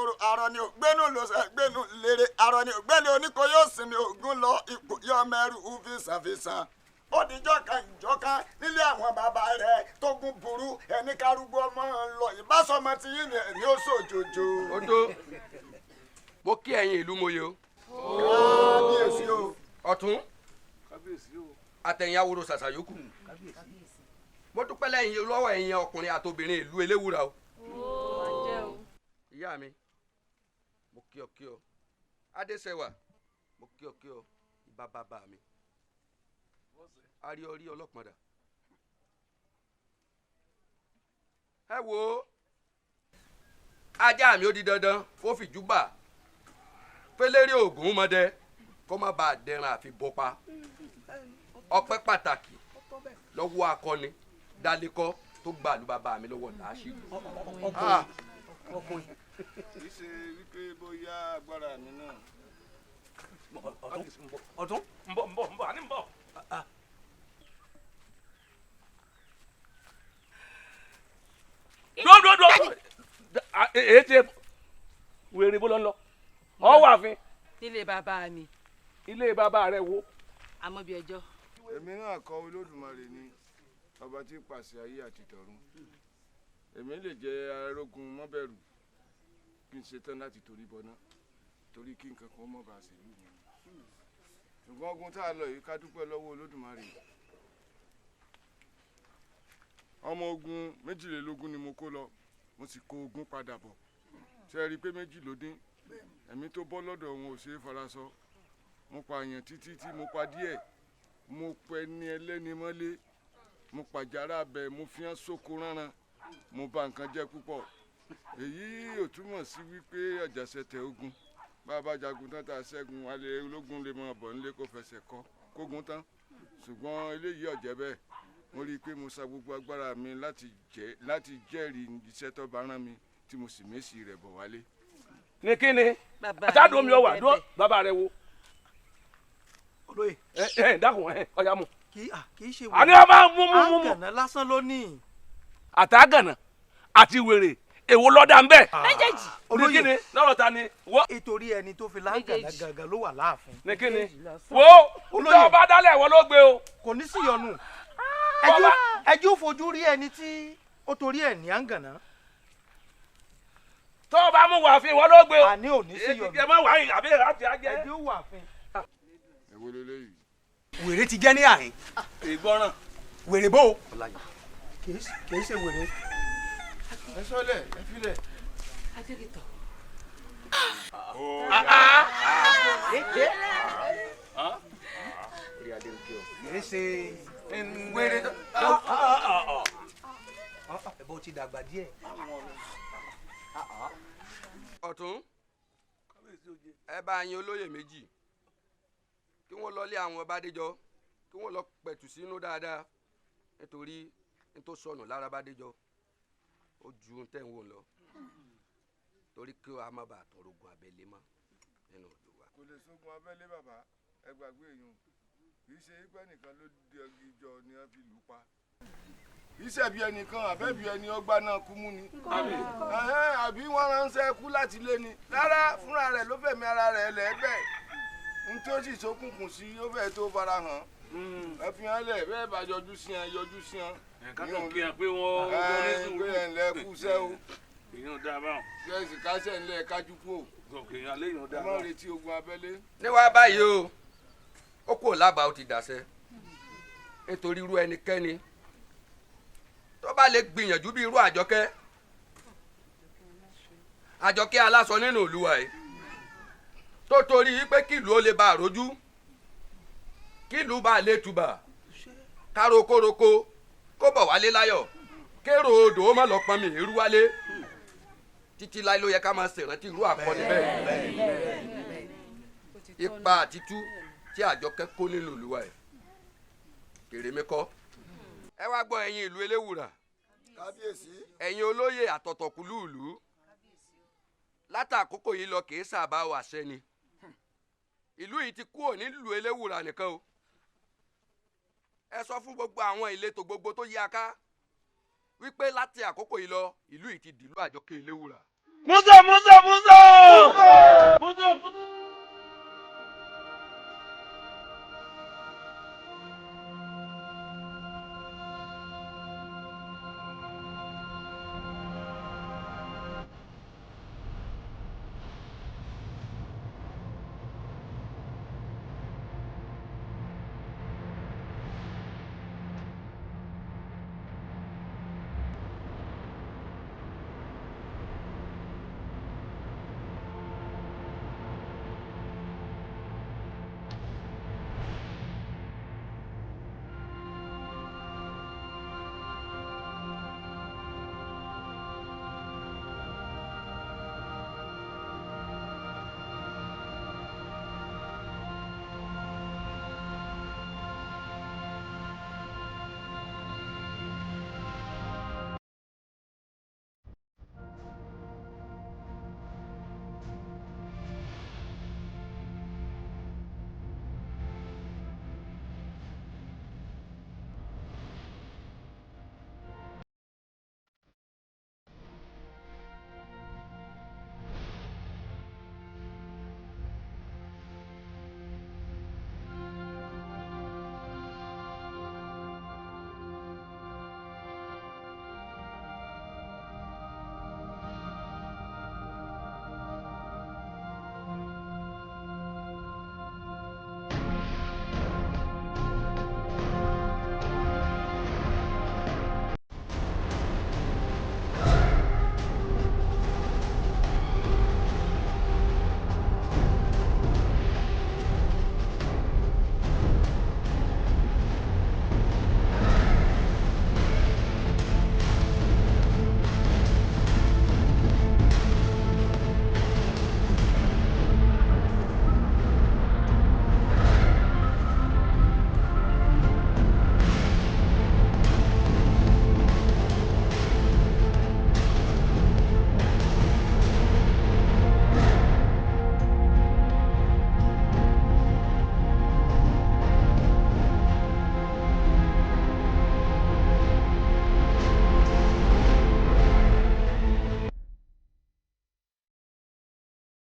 Àrọ̀ ni ògbẹ́ni oníko yóò sinmi ogun lọ ipò yọ mẹ́rù fìsànfìsàn. Ó dijọ́ kan ìjọ́ká nílé àwọn bàbá rẹ̀ tógun burú ẹni kárúgbó ọmọ ń lọ ìbásọmọ ti yín ni ẹni ó sòjòjò. Ó tó mo kí ẹ̀yin ìlú mòye o. Kábíyèsí o. Ọ̀tún àtẹ̀yìn aworo ṣàṣà yòókù. Mo dúpẹ́ lẹ́yìn lọ́wọ́ ẹ̀yin ọkùnrin àtobìnrin ìlú Eléwúrà o. Ìyá mi mo kí ọ kí ọ. Adéṣẹwà mo kí ọ kí ọ. Ìbá bàbá mi aríorí ọlọ́pàá dà. Ẹ wo ajá mi ó di dandan kó fìjú bà fẹlẹ́rì ògùn mọ́dẹ kó má bàa dẹran àfi bọ́pa. Ọpẹ́ pàtàkì lọ́wọ́ akọni Dálékọ́ tó gbà lù bàbá mi lọ́wọ́ làásìgbò. Ọkùnrin. Kì í ṣe wípé bóyá agbára mi náà. Ọ̀tún ń bọ̀ àní ń bọ̀. Dúró èyí ti wèrè bó lọ ń lọ ọ wà fín. Nílé bàbá mi. Ilé bàbá rẹ wo. Àmọ́ bí ẹjọ́. Èmi náà kọ́ Olódùmarè ni ọba tí pàṣẹ ayé àti tọ̀run. Èmi lè jẹ arógun mọ́bẹ̀rù kí n ṣetán láti torí bọná torí kí nǹkan kan mọ́ bá a ṣe lù mí. Ṣùgbọ́n ogun tá a lọ yìí ká dúpẹ́ lọ́wọ́ Olódùmarè. Ọmọ ogun 22 ni mo kó lọ, mo sì kó ogun padà bọ̀. Ṣé ẹ rí i pé 2 ló dín? Ẹ̀mí tó bọ́ lọ́dọ̀ wọn ò ṣeé farasọ. Mo pààyàn títí tí mo pa díẹ̀. Mo pẹ ní ẹlẹ́ni mọ́lé. Mo pàjára bẹ̀, mo fi hàn sóko ránran. Mo bà nǹkan jẹ́ púpọ̀. Èyí ò túmọ̀ sí wípé àjàṣẹ́tẹ̀ ogun. Bá a bá jagun tán tá a ṣẹ́gun, alẹ́ ológun lè máa bọ̀ nílé kó fẹsẹ̀ kọ́ kógun tán. Ṣùgbọ́n eléyìí ò jẹ́ bẹ́ẹ̀. Mo rí i pé mo sa gbogbo agbára mi láti jẹ́rìí iṣẹ́ tó bá rán mi tí mo sì mèsì rẹ̀ bọ̀ wálé. Ní kí ni àtàdùn omi ọwà dúró bàbá rẹ wo. Olóyè. Ẹ dákun ẹ ọ̀yà mu. Kì í ṣe wèrè. Àní ọba mú mú mú. Àgànà lásán ló ní. Àtàgànà àti wèrè èwo lọ́dà ń bẹ̀. Méjèèjì. Ní kí ni lọ́rọ̀ ta ni. Nítorí ẹni tó fi láǹgànà gàngàn ló wà láàfin. Ní kí ni wo tó bá dálẹ̀ wọ́n ló gbé o. Kò ní sí yọnu. Ẹjú fojú rí ẹni tí ó torí ẹ̀ ní àǹgànà. Tó o bá mú wàáfin wọ́n ló gbé o. Àní ò ní sí yọnu. Ẹ má wàá yìí àbí àti ajẹ́. Ẹjú wàáfin. Èwo leléyìí. Wèrè ti jẹ́ ní àárín. Ìgbọràn. Wèrè bó. Kì í ṣe wèrè. Ẹ sọlẹ̀ ẹ filẹ̀. Adékìtọ̀. Kì í ṣe wèrè. Ẹ̀bùn ti dàgbà díẹ̀. Ọ̀tún ẹ bá yin olóyè méjì kí wọ́n lọ lé àwọn Bádéjọ kí wọ́n lọ pẹ̀tù sínú dáadáa nítorí n tó sọnù lára Bádéjọ ó ju n tẹ̀ ń wò lọ torí kí a má bàa tọrọ ogun abẹ́lé mọ́ nínú ìlú wa. Kò lè sógun abẹ́lé bàbá ẹ gbàgbé èèyàn kì í ṣe pé nìkan ló di ọgí jọ ni wọ́n fi lù pa. Kì í ṣẹ̀bi ẹnìkan àbẹ́bí ẹni ọgbà náà kú mú ni. Àbí wọ́n ránṣẹ́ kú láti lé ni. Rárá fúnra rẹ̀ ló fẹ̀mí ara rẹ̀ lẹ́ẹ̀bẹ̀. N tó sì ṣókùnkùn sí ó fẹ́ tó fara hàn. Ẹ fi hàn lẹ̀ bẹ́ẹ̀ bá yọjú sí hàn yọjú sí hàn. Ẹ̀ka tó kí hàn pé wọ́n ní sùúrù. Pé ẹ̀ ńlẹ̀ kú sẹ́ o. Èèyàn dáa báwọn. Kẹ́sì kásẹ̀ ńlẹ̀ kájú kú o. Ẹ má retí ogun abẹ́lé. Ní wàá báyìí o, ó kò lábàá ó ti dàṣẹ nítorí irú ẹnikẹ́ni tó bá lè gbìyànjú bí irú Àjọkẹ́ Àjọkẹ́ aláṣọ nínú ìlú wa yìí tó torí pé kílùú ó lè bá àrójú kílùú bá lè tùbà károkoroko kó bọ̀ wálé láyọ̀ kérò odò ó má lọ pọn mi irú wálé títí láì ló yẹ ká máa ṣèrántí irú àkọni bẹ́ẹ̀ ipa àtitú tí Àjọkẹ́ kó nínú ìlú wa yìí kèrè mi kọ́. Ẹ wá gbọ́ ẹ̀yin ìlú Eléwùrà. Kábíyèsí. Ẹ̀yin olóyè àtọ̀tọ̀kùlú ìlú látàkókò yìí lọ kìí sábà wà sẹ́ni. Ìlú yìí ti kúrò nílùú Eléwùrà nìkan o. Ẹ sọ fún gbogbo àwọn ìletò gbogbo tó yí a ká wípé láti àkókò yìí lọ ìlú yìí ti dìlú Àjọkẹ́ Eléwùrà. Musa Musa Musa Musa Musa.